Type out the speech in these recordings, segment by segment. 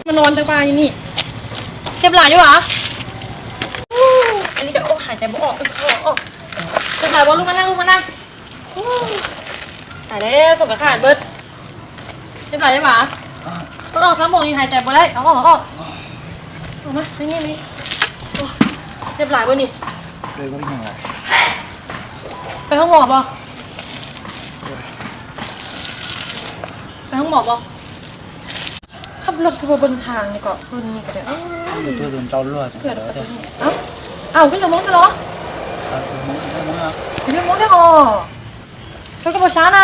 Mas no ntawd pa ni, thiab plam yuav as. Hais tias ua lub ma na, lub ma na. Hais li xoo kav qha npawg. Thiab plam yuav as. Koj noj xab moos li hais tias puas lawm os. Thiab plam puas ni. Peb hoob mom pom. Peb hoob mom pom. Khab loj kub pab pab tha ni kom pab ni kom. Au, koj yog Hmoob thiab los? Kuv yog Hmoob thiab os. Koj koj puas sab na?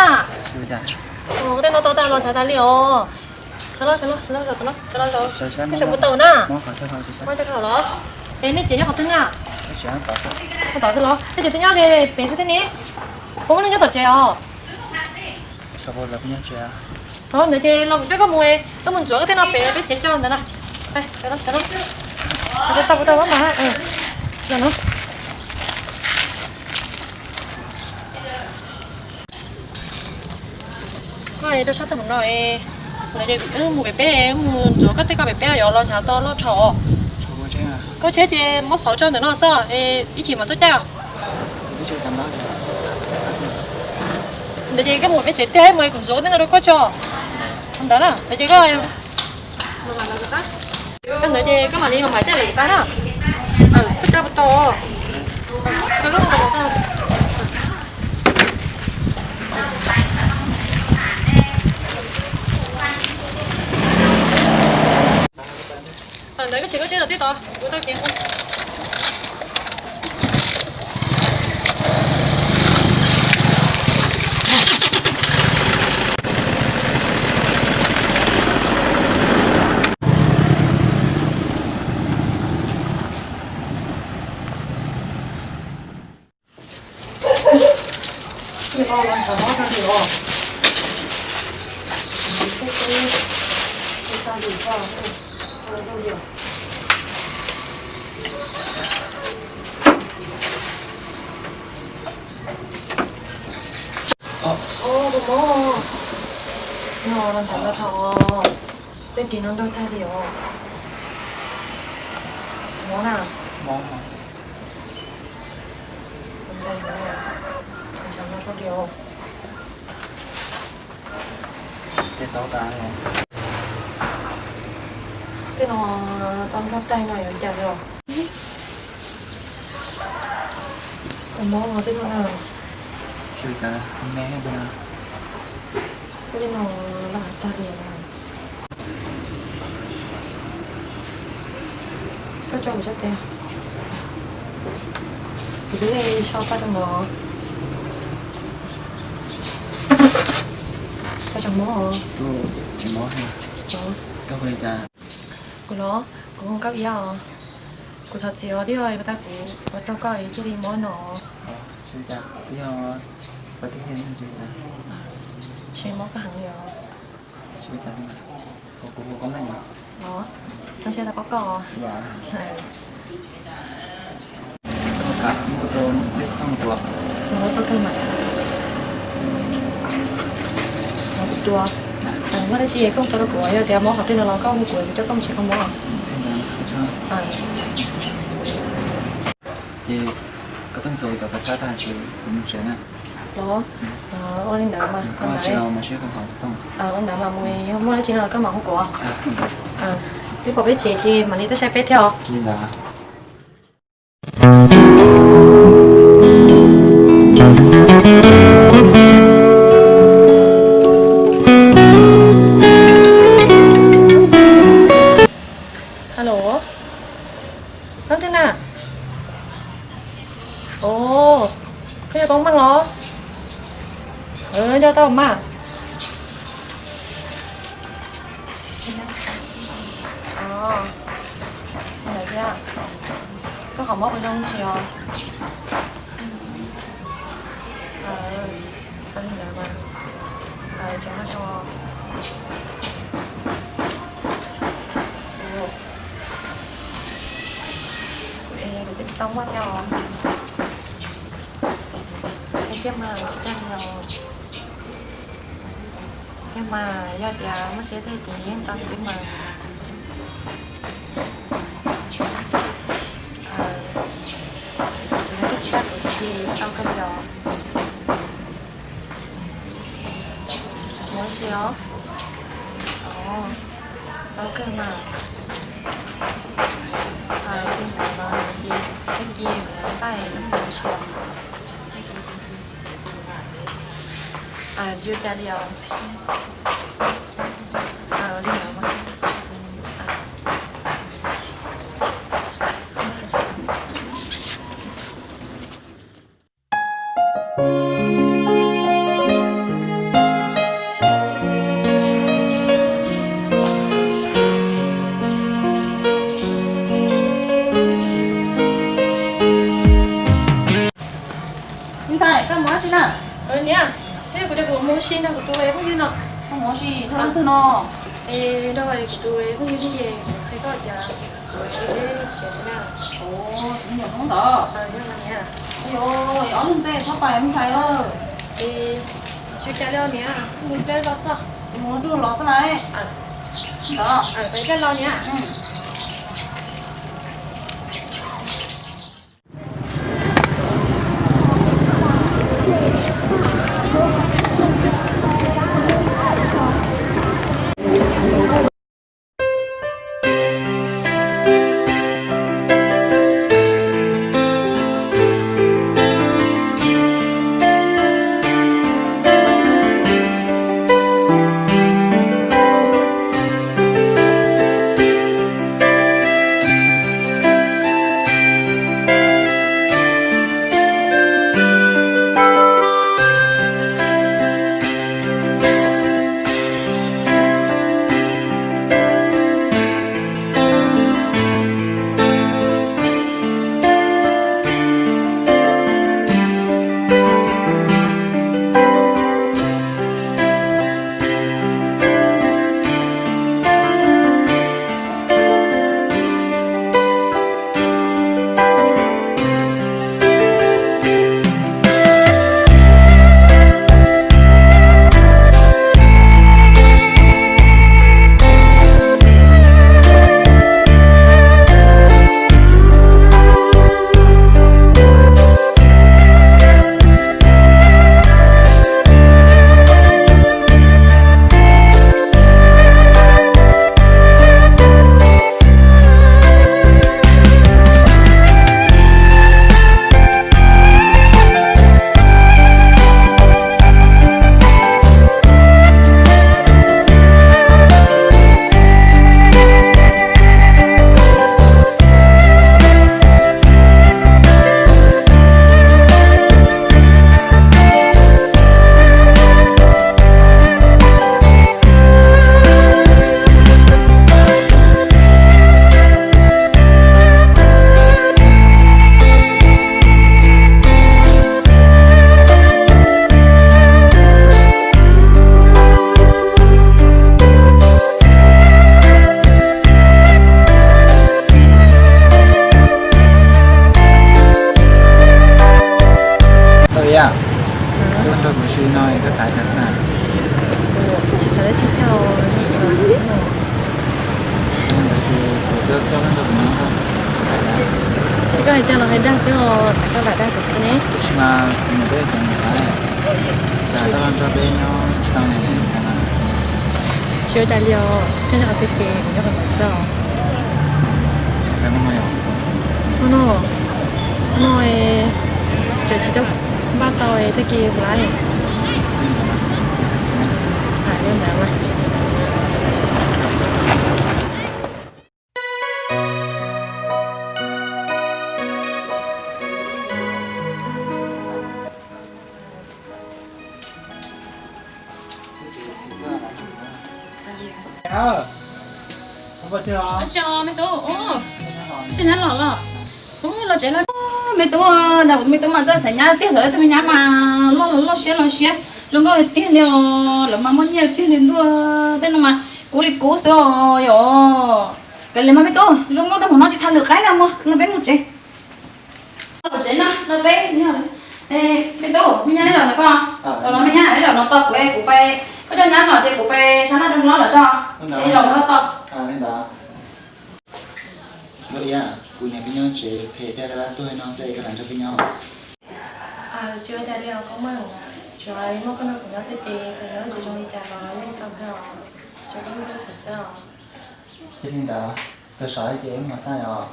Tej no tau tag los ntshav tas li os. Sawv los, sawv los, sawv los, sawv los, sawv los. Koj sawv puas tau na? Muab coj los. Es nej tsev nyob qhov twg na? Tod xwb los? Nej tsev twb nyob pem xwb thiab ne. Puas muaj neeg nyob tom tsev os? Ntawd ces los kuv coj koj mus, koj mus ntxuav koj tej no pem peb tsev tso ntawd na. Tau tau mas. Koj rau sab tag mus no, ntawd ces wb mus pem peb, mus ntxuav koj tej ko pem peb, yuav los ntshav to loj dhau. Koj tsheb ces muab xauv tso ntawm no xwb, ib chim mam tuaj caij. Ntawd ces koj mus peb tsev tiag, mus kuv ntxuav koj tej no rau koj tso. Ntawd na, ntawd ces koj, ntawd ces koj mam li mam caij lawm tas na. Koj tsa puas tau? Ntawd koj tsev koj tsev tau tib tod, kuv tau kev mus. Tus mob no los ntshav los dhau, peb ris no nrog tag li os. Mob na. Ntshav no koj ris os. Tej no tau nrog tag no yuav cas os. Tus mob no tej no na. Tej no laj tag li. Koj tso kuv sab tes. Kuv twb so koj rau no. Koj tseem mob os? Tsis mob. Koj hu li cas? Kuv los, kuv hu Nkauj Iab os. Kuv thov txim os, twb yog kuv ua tau kuv ua rau koj thiaj li mob no. Tsis mob koj heev li os. Tsis ua cas li. Kuv hu koj na. Os, zoo siab tau paub koj os. Koj kam kuv tus peb xov tooj mus tua. Ua tau kawg mas. Ua tus tua. Muaj dab tsi koj tua rau kuv, yog tias mob qhov twg no los koj hu kuv, kuv coj koj mus tsev kho mob. Ces koj tuaj ntxuav cov kav tsab tag ces kuv mus tsev na. Los, ua li ntawd mas. Ua li ntawd mas mus, yog muaj dab tsi no los koj mam hu kuv. Twb pom peb tsev ces mam li tuaj saib peb thiab os. Li ntawd. Hello, leej twg na? Os, koj yog Koob Meej los? Nco tau mas. Koj qhov mob ua zoo tsis os? Li ntawd mas. Kuv twb tsis tau muaj thiab os. Tiag mas tsis tiag no. Tiag mas yog tias muaj siab tiag ces yeej tau xwb mas. Ces tsis tau kuv ces tau kawg li os. Muab si os. Tau kawg mas. Li ntawd no ces tag kis kuv yuav taij muab si. Tsis ua cas li os. Li ntawd mas. Me ntxhais, koj mus dab tsi na? Niam, twb yog kuv tias kuv mus ua si nrog kuv tus phooj ywg no. Koj mus ua si nrog leej twg no? Es nrog kuv tus phooj ywg no ces kuv qhia koj tias kuv seb tsev na. Ov, tus me nyuam Hmoob ntawd. Yog niam. Ov, ob leeg ntxhais txhob pais me ntxhais lawm. Es tsis ua cas li niam, mus pliag los xwb. Mus ua ntsuj los xwb na. Ntawd. Pais pliag los niam. Tau ib yam, koj nrog kuv si no koj xav cas xwb na? Kuv tsis xav dab tsi thiab. Ntawd ces kuv coj koj nrog kuv nyob, koj xav cas? Tsis, koj hais coj los hais dag xwb os, koj lam dag kuv xwb ne. Tab sis mas kuv niam peb txom nyem lawm, tsam koj los nrog peb nyob tsis tau ne. Tsis ua cas li os, koj nyob qhov twg ces kuv nyob qhov ntawd xwb os. Hmo no, hmo no tseem tsis tau npaj tau, tag kis kuv lawm. Hais li ntawd mas. Me tub, twb nyab los los. Ub, los tsev los. Me tub, ntawm kuv me tub mas txawj xaiv nyab tiag, xaiv tus me nyab mas loj los loj siab los siab, zoo nkauj tiag li os, lawv mas muaj nyiaj tiag li ntuj, tej no mas kub li kub xwb os yom. Kav liam mas me tub, zoo nkauj tag npaum no tsis tham lwm qaib li, mus los peb mus tsev. Los tsev no, los peb Me tub, me nyab neb los ntawm koj, los los me nyab neb los no tau kuv es kuv pais, koj coj nyab los ces kuv pais sab naj rau hlob los tso, es los koj tau. Kuv niam peb nyob tsev phem thiab, rov qab tuaj no xwb koj lam nrog peb nyob. Tsis ua cas li os koj Meej, tsuas muaj koj nrog kuv nyob xwb ces txawm nyob tsis zoo li cas los yeej tau kawg os, tsuas hlub hlub kuv xwb os. Yog li ntawd, tag sawv ces wb mus txaj os.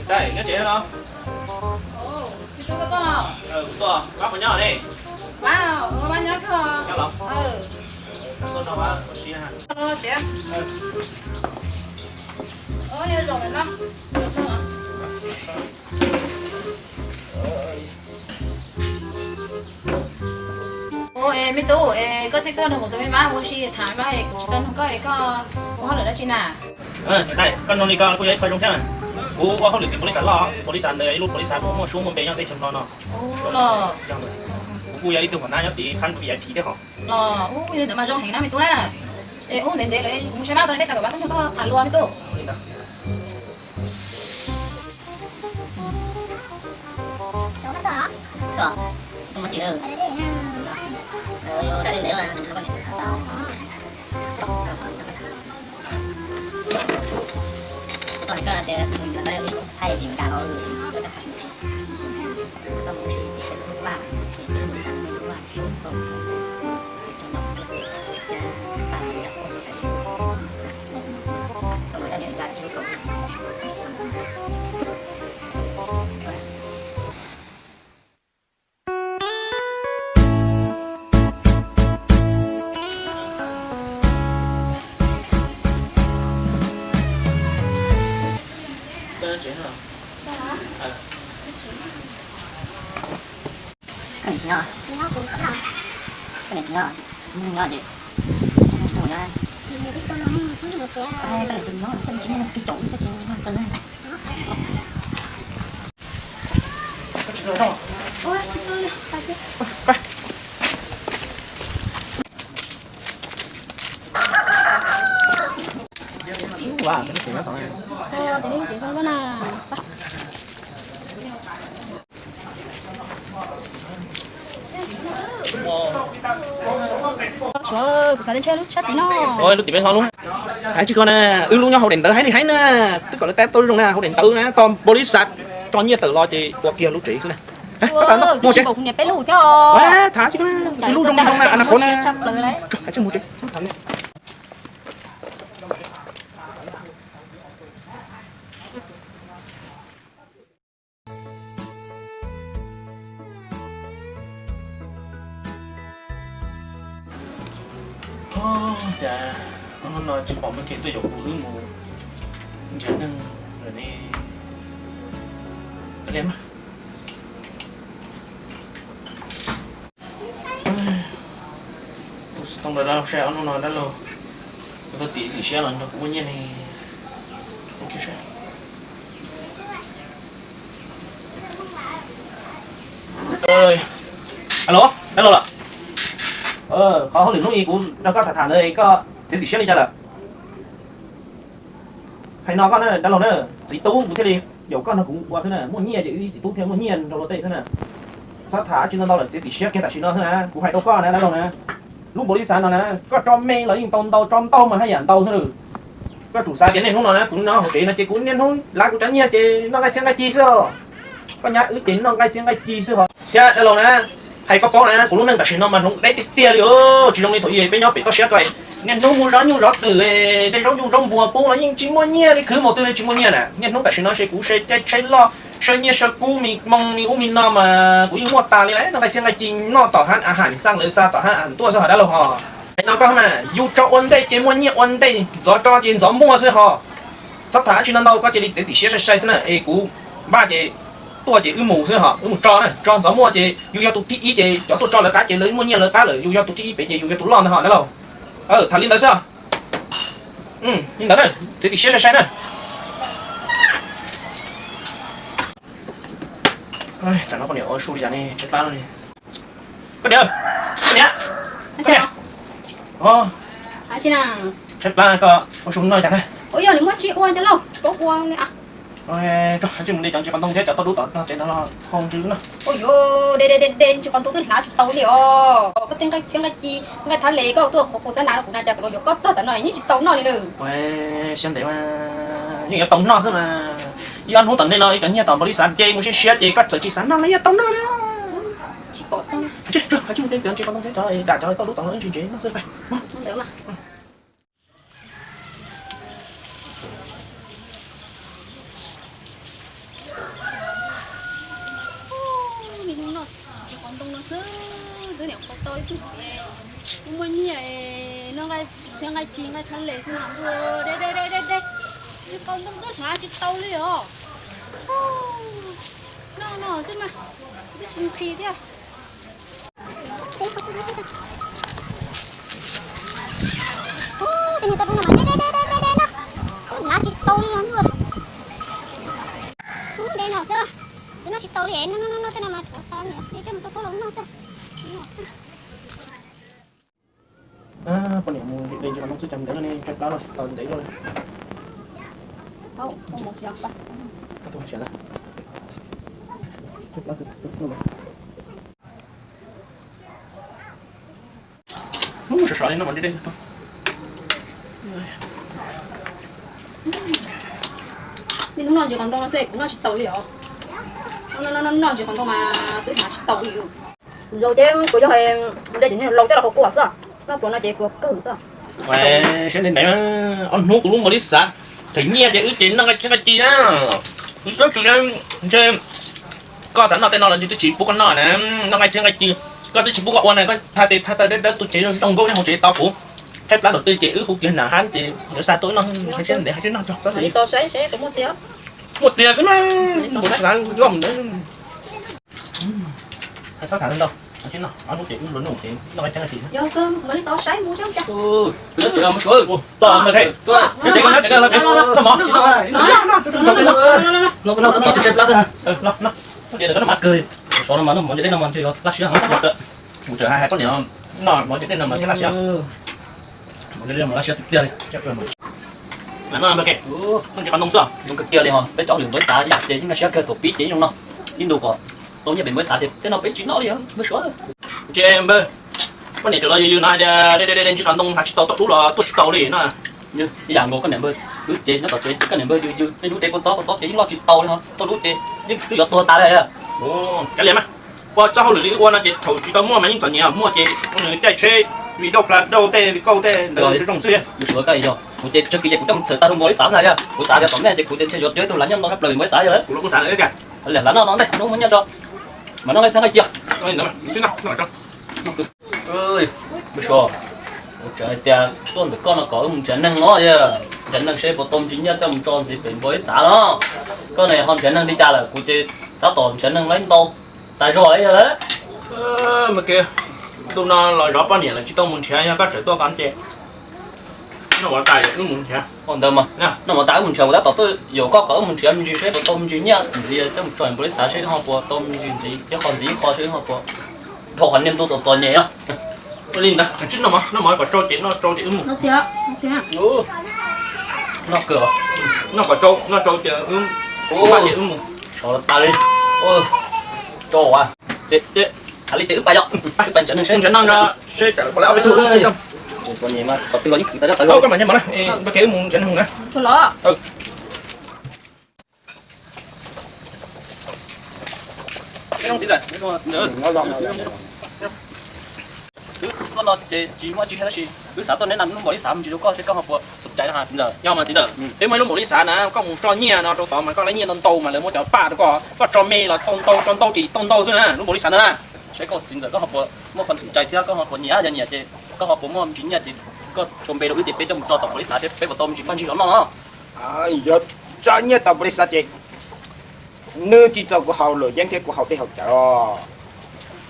Dais, nyob tsev no? Kuv tuaj, pab puas nyob ne? Pab, pab nyob koj. Nyob los? Xav tuaj nrog pab ua si ha. Tsev. Ua, me tub, koj txib tuaj nrog kuv tus me mab ua si tham me mab es kuv tsis tau nug koj es koj ua hauj lwm dab tsi na? Koj nug li ko kuj yog ib qho zoo thiab. Kuv ua hauj lwm tim pos lis xav loj, pos lis xav ntawd ib lub pos lis xav muaj muaj suab muaj npe nyob teb chaws Nplog no. Kuv kuj yog ib tug hom nab nyob tim phab ntuj ib yam thiab hos. Los ub, yog ntawd mas zoo heev na me tub na. Es ub, ntev ntev lawm kuv mus saib mab tau deb tau kom mab tuaj nrog koj tham luag me tub. Suav, kuv xav tias ntshe lub sab tid no. Lub tim peb hlob lub. Hais tsis ko na, wb lub nyob hauv daim ntawv hais li hais na, twb kom lawv tab tau zoo na, hauv daim ntawv na, tos npaum li xav tso nyiaj tawm los ces ua kiag lub tsev xwb na. Muaj tsis npaum kuv niam peb lub thiab os. Thav tsis ko na, wb lub zoo li zoo na, a na qhuav na. Hais tsis mus tsev. Cas hnub no tsis pom Meej Khiam tuaj yaum kuv wb mus nrhiav neeg lawm ne. Peb li mas. Kuv xov tooj rau dab laug saib ob hnub no dab laug kuv tau txiav txim siab los nrog kuv muaj nyiaj ne. Alo, dab laug lawm. Qhov hauj lwm hnub ib kuv nrog koj tham tham ntawd koj txiav txim siab li cas lawm? Hais no koj na dab laug na, txiv tub kuv thiaj li yaum koj nrog kuv ua xwb na, muaj nyiaj ces wb txiv tub thiaj muaj nyiaj nrog luag tej xwb na. Txhob tham dab tsi ntau ntau lawm, txiav txim siab kiag tam sim no xwb na, kuv hais rau koj na dab laug na. Lub npaum li xav no na, koj tso me los yeej tau ntau, tso ntau mas haj yam ntau xwb lawm. Koj tsum xav tias niaj hnub no na kuv nyob hauv tsev no ces kuv niaj hnub lav kuv cov nyiaj ces noj nqaij txhiab nqaij ci xwb os. Koj nyab wb ces noj nqaij txhiab nqaij ci xwb hos. Thiab dab laug na, hais koj paub na, kuv lub neej tam sim no mas hloov deb tiag tiag li os, tsis zoo li thaum ub peb nyob pem toj siab ko. Niaj hnub mus zov nyuj zov twm, tej zaub nyuj zaub npua pub los yeej tsis muaj nyiaj li, khwv mus twg tsis muaj nyiaj na. Niaj hnub tam sim no ces kuv se caij tsheb loj, saw nyiaj saw kub, me moo me ub me no mas kuv yeej muaj tas li lawm, noj nqaij txhiab nqaij ci noj tom hab a has xaj lawv xa tom hab a has tuaj xwb hos dab laug hos. Hais no koj mas yus tso ua ntej ces muaj nyiaj ua ntej, ntxov tso ces ntxov muaj xwb hos. Txhob tham dab tsi ntau ntau, koj cia li txiav txim siab sai sai xwb na, es kuv npaj ces tuaj ces wb mus xwb hos, wb mus tso na, tso ntxov muaj ces yus yog tus thib ib ces cov tuaj tso lawv qab ces lawv muaj nyiaj lawv qab lawm, yus yog tus thib ib pem ces yus yog tus loj ntag hos dab laug. Tham li ntawd xwb os. Li ntawd na, txiav txim siab sai sai na. Tsam no poj niam ua su li cas ne, tshaib plab li. Koj niam, koj niam, koj niam. Os, tshaib plab koj ua su noj cas na. Ua yog nws muab tsis ua ntawd lauj, tsis paub ua li. Koj hais tsis mus de cov ntsis qos ntoo thiab cov tauj dub tom tog tsev ntag los hau ntsws no. Ua yuav de de de de ntsis qos ntoo twb hlav tsis tau li os. Koj tej nqaij txhiab nqaij ci nqaij thab les koj tuaj qhuav qhuav xab nas rau kuv na cas kuv los yuav koj txog tam no yeej tsis tau noj li na. Siab ntev mas yeej yuav tau noj xwb mas. Ib ob hnub tom ntej no ib cov nyiaj tom npaum li xav de mus siab siab ces koj txawm tsis xav noj los yuav tau noj na. Tsis pom txog. Hais tsis mus de cov ntsis qos ntoo thiab cov dam cov tauj dub tom no ib ntsis ntsev noj xwb fai. Ntawd mas. Ntsis qos ntoo no xwb, twb niam qhuav tau ib tug txiv, kuv muaj nyiaj noj nqaij txhiab nqaij ci nqaij thab les xwb na. De de de de de, ntsis qos ntoo twb hlav tsis tau li os. Noj no xwb mas, twb tsis nqhis thiab. Ub, tej niag tauj dub no mas de de de de de de no, hlav tsis tau li os. Ub, de no xwb, twb noj tsis tau li, noj noj noj tej no mas tshuav tas, de coj mus rau tauj los noj xwb. Poj niam mus de ntsis qos ntoo xwb cas ntev no ne, tshaib plab los tsis tau ntev luaj li. Sov sov li no mas deb deb. Niaj hnub noj ntsis qos ntoo no xwb kuv noj tsis tau li os. Noj ntsis qos ntoo mas twb hlav tsis tau li. Kuv zaum ces kuv yog de ces laus coj los hauv kuv xwb, noj pluas no ces pluas kawg xwb. Siab ntev ntev, ob hnub kuv lub npaum li xav, them nyiaj ces wb ces noj nqaij txhiab nqaij ci na. Wb twb tsis ntshe koj xav noj tej no los ntshe twb tsis pub koj noj na, noj nqaij txhiab nqaij ci, koj twb tsis pub koj ua na, koj tha tes tha taw dawb dawb tu cev zoo nkauj nyob hauv tsev tau kuv. Tshaib plab thaum twg ces wb hu kiag nam hab ces yuav xa tuaj wb noj, hais siab ntev hais siab noj txog txob li. Muaj tiag xwb na, npaum li xav noj mus ntawd. Hais txhob tham ntau, ob hnub ces wb luag noj ces noj nqaij txhiab nqaij ci. Mus tsev hais poj niam noj mov ntiaj teb no mas ntshe laj siab. Mov ntiaj teb no mas laj siab tiag tiag li. Noj ntsis qos ntoo xwb, zoo kawg kiag li ho. Peb cov hauj lwm npawb xav yam ces yeej nkag siab kawg, thaum pib ces ib zoo no, ib ntus kom tau nyiaj pem npawb xav ces tej no peb tsis noj li os npawg Suav. Ces npawg, poj niam tseem los yws yws no hais tias de de de ntsis qos ntoo hlav tsis tau, tauj dub los tuaj tsis tau li no. Ib yam nkaus koj niam npawg, wb ces nyob tom tsev koj niam npawg yws yws, niaj hnub de kua txob, kua txob ces yeej loj tsis tau li ho, tauj dub ces yeej twb yuav tuag tas li. Cov liam mas, ua txoj hauj lwm li wb ua no ces thaum tsis tau muaj mas yeej txom nyem, muaj ces ua nws caij tsheb, vim dauj plas dauj tej, vim kauj tej ntawd zoo xwb. Kuv ces tsawg kis ces kuv coj mus txhawm tag rau npaum li xav ntag yog, kuv xav tias tom ntej ces kuv ces ntshe yuav yuav ib tug lav nyob ntau tshaj plaws vim npaum li xav yog lawm. Kuv los kuv xav lam lav no no ntej hnub muaj nyiaj tso, mas noj nqaij txhiab nqaij ci. Ntawd mas, ntawd mas. Ntawd mas, ntawd mas. Ntawd mas, ntawd mas. Kuv tseem hais tias tuaj ntawm koj no kom wb mus nrhiav neeg no yog, nrhiav neeg seb puas tau me ntsis nyiaj coj mus tso ntxiv pem npaum li xav no. Koj ne ho nrhiav neeg li cas lawm, kuv ces tab tom nrhiav neeg laib ntau tas zog li yog lawm. Ntu no los zov poj niam lawm tsis tau mus nrhiav, yog koj tseem tuaj ko ces noj mov tas wb mus nrhiav. Ntawd mas, noj mov tas wb mus nrhiav, kuv tab tom tuaj yaum koj kom wb mus nrhiav me ntsis seb puas tau me ntsis nyiaj ntxiv coj mus tso npaum li xav seb ho puas tau me ntsis ntxiv, ib qho ntxiv ib qho seb ho puas dhau qhov niaj ntu txom txom nyem no. Ua li ntawd, noj mov kom tsau ces noj tsau ces wb mus. Noj kawg, noj kom tsau, noj tsau ces wb, wb mus. Sov tas li. Tsau a. Ces, ces, hais li ces wb pais yom, wb pais nrhiav neeg seb, nrhiav neeg seb puas tau ob peb tug. Txom nyem mas qhov twg los yeej khwv tas zog tas zog. Koj mam nyiag mov na, npawg Kev wb mus nrhiav neeg na. Tso los. Wb tuaj no ces tsis muaj tsi thiab tab sis wb xav tuaj neb na lub npaum li xav me ntsis rau koj seb koj ho puas xom cai no txiv ntxawm. Yog mas txiv ntxawm, peb muaj ib lub npaum li xav na, koj mus tso nyiaj no rau tod mas koj laib nyiaj ntau ntau mas lawv muab cov paj rau koj, koj tso me los tau ntau, tso ntau ces tau ntau xwb na, lub npaum li xav ntawd na. Seb koj txiv ntxawm koj ho puas muaj feem xom cai thiab koj ho puas nyiam, yog nyiam ces koj ho puas muaj me ntsis nyiaj ces koj sau npe rau wb ces peb coj mus tso tom npaum li xav seb peb puas tau me ntsis paj ntsig los noj. Yog tso nyiaj tom npaum li xav ces nws tsis txaus kuv haus luam yeeb thiab kuv haus dej haus cawv.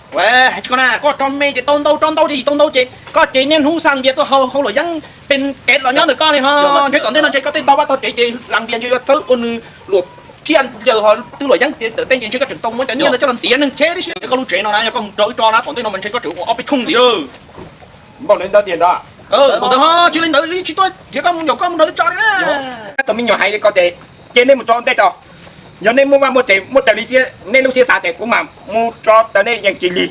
Hais tsis koj na, koj tso me ces tau ntau, tso ntau ces tau ntau ces koj ces niaj hnub xa npias tuaj haus, haus luam yeeb pes kev los nyob ntawm koj li ho. Ntshe tom ntej no ntshe koj tej tau vaj tau tsev ces las npias ntshe yuav txawb ua nws luam thiaj ncaws ho twb luam yeeb ces ntawm tej ces ntshe koj tseem tau muab cov nyiaj ntawd coj los ntiav neeg cheb tib si. Koj lub tsev no na yog koj mus rau ib tso na tom ntej no mas ntshe koj tseem ua ob peb thooj ntxiv lawm. Npaum li ntawd tiag ntag. Ntawd ho tsis li ntawd tsis tuaj nrhiav koj mus, ncaum koj mus nrog lawv tso li na. Tus me nyuam hais li ko ces cia nej mus tso ntej tso. Yog nej muaj vaj muaj tsev muaj raws li nej lub siab xav ces kuv mam mus tso raws nej yeej tsis lig.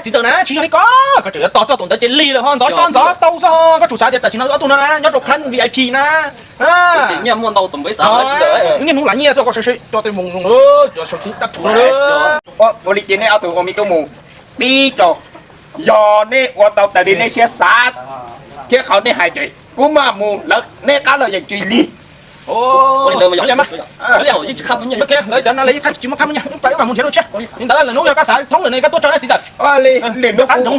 Txiv ntxawm na, tsis yog li ko, koj tseem yuav tos txog tus ntawd ces lig lawm ho, ntxov tso ntxov tau xwb ho. Koj tsum xav tias tam sim no wb ob tug no na nyob rau khab V I P na. Niaj hnub lav nyiaj xwb, koj saib saib cov tej moo zoo, cov saum tub dab txuv no. Ua li ces nej ob tug ua me tub mus pib tso. Yog nej ua tau raws li nej siab xav thiab qhov nej hais ces kuv mam mus, lawv nej qab los yeej tsis lig. Lawv cov no lawv yeej tsis muaj khab muaj nyiaj, peb mam mus nrhiav dua tshiab. Li ntawd lwm hnub yog koj xav thoob lawm ne koj tuaj tso na txiv ntxawm. Li lwm hnub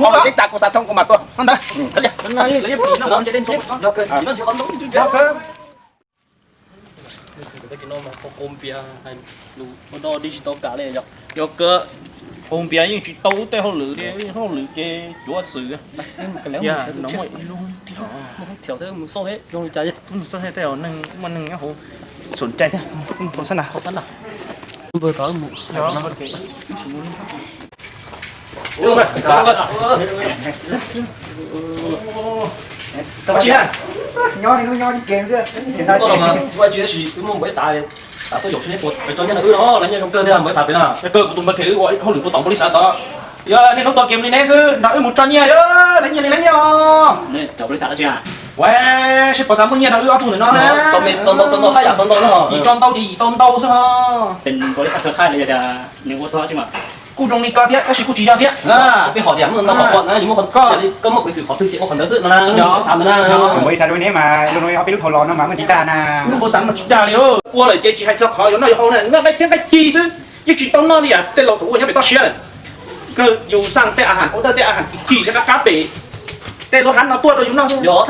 kuv xav thoob kuv mam tuaj. Qhov qub npias, lus ua dog dig tsis tau kam li yog, yog kawg. Qhov npias yeej tsis tau tej hauj lwm li, hauj lwm ces cuav xwm. Thiab mus xauj thiab, tej neeg muaj neeg nyob hauv, xom cai thiab. Hauv xab na, hauv xab na. Nyob li hnub nyob li game xwb. Tab sis wb muaj npaum li xav, xav tuaj yaum seb puas tso nyiaj rau wb no, lawv nyiaj zoo kawg thiab npaum li xav pem na. Kawg kuv tus npawg Them wb ua hauj lwm puag tom npaum li xav tod. Yog niaj hnub tos game li neb xwb nrog wb mus tso nyiaj, lawv nyiaj li lawv nyiaj os. Ua seb puas xav muaj nyiaj nrog wb ob tug ntawm no na. Yim tso ntau ces yim tau ntau xwb ho. Kuj zoo li ko thiab tab sis kuj tsis yog thiab. Koj muaj peev xwm qhov twg ces ua qhov ntawd xwb no na. Npaum li xav rau neb mas, ob peb lub dhau los no mas muaj tsis tag na. Neb puas xav mas tsis tag li. Ua lawm ces tsis hais txog qhov yuav noj yuav haus na, noj nqaij txhiab nqaij ci xwb, yeej tsis tau noj li yam tej laus thaum ua nyob pem toj siab lawm. Kawg yus xaj tej a has ua dawj tej a has kim kim thiab qab qab pem, tej lub hab no tuaj rau yus noj xwb. Yog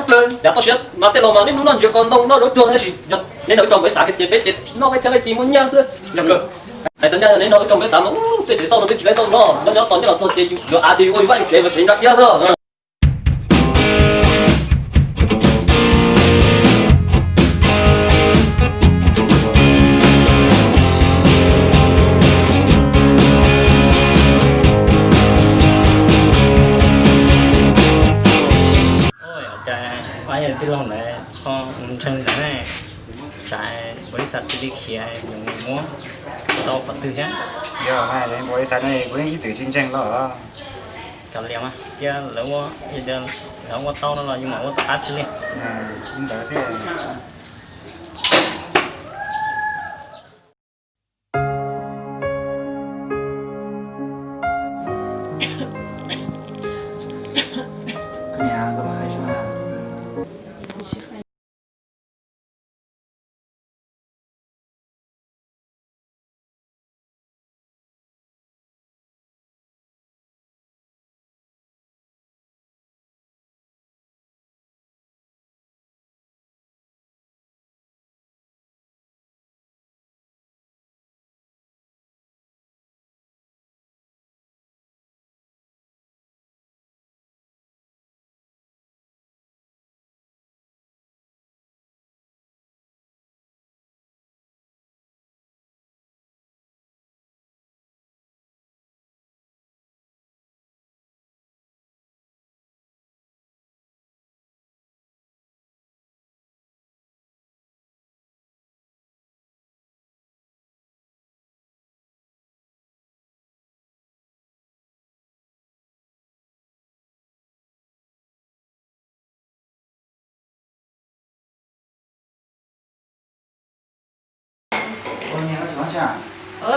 toj siab mas tej laus mas niaj hnub noj ntsis qos ntoo noj zaub tsuag tab sis neb nrog wb tso npaum li xav ces peb ces noj nqaij txhiab nqaij ci muaj nyiaj xwb. Yog kawg. Hais tag nrho neb nrog wb tso npaum li xav mas tej tsev xauj no twb tsis laib xauj no, nyob nyob tos nyob los txog ces yus yuav av ces yus ua yus vaj yus tsev mas tsev nrog iab xwb. Cas pab yawg tij laug ntawd ho ntseeg ntawd ne, tsam npaum li xav cia li khiav yuav mus muab tau qhov twg thiab. Yog, npaum li xav no kuv yeej ib txwm tsis ntseeg los. Kav liam mas, cia lawv ua, lawv ua tau no los yus mam ua tom qab tsis li. Li ntawd xwb.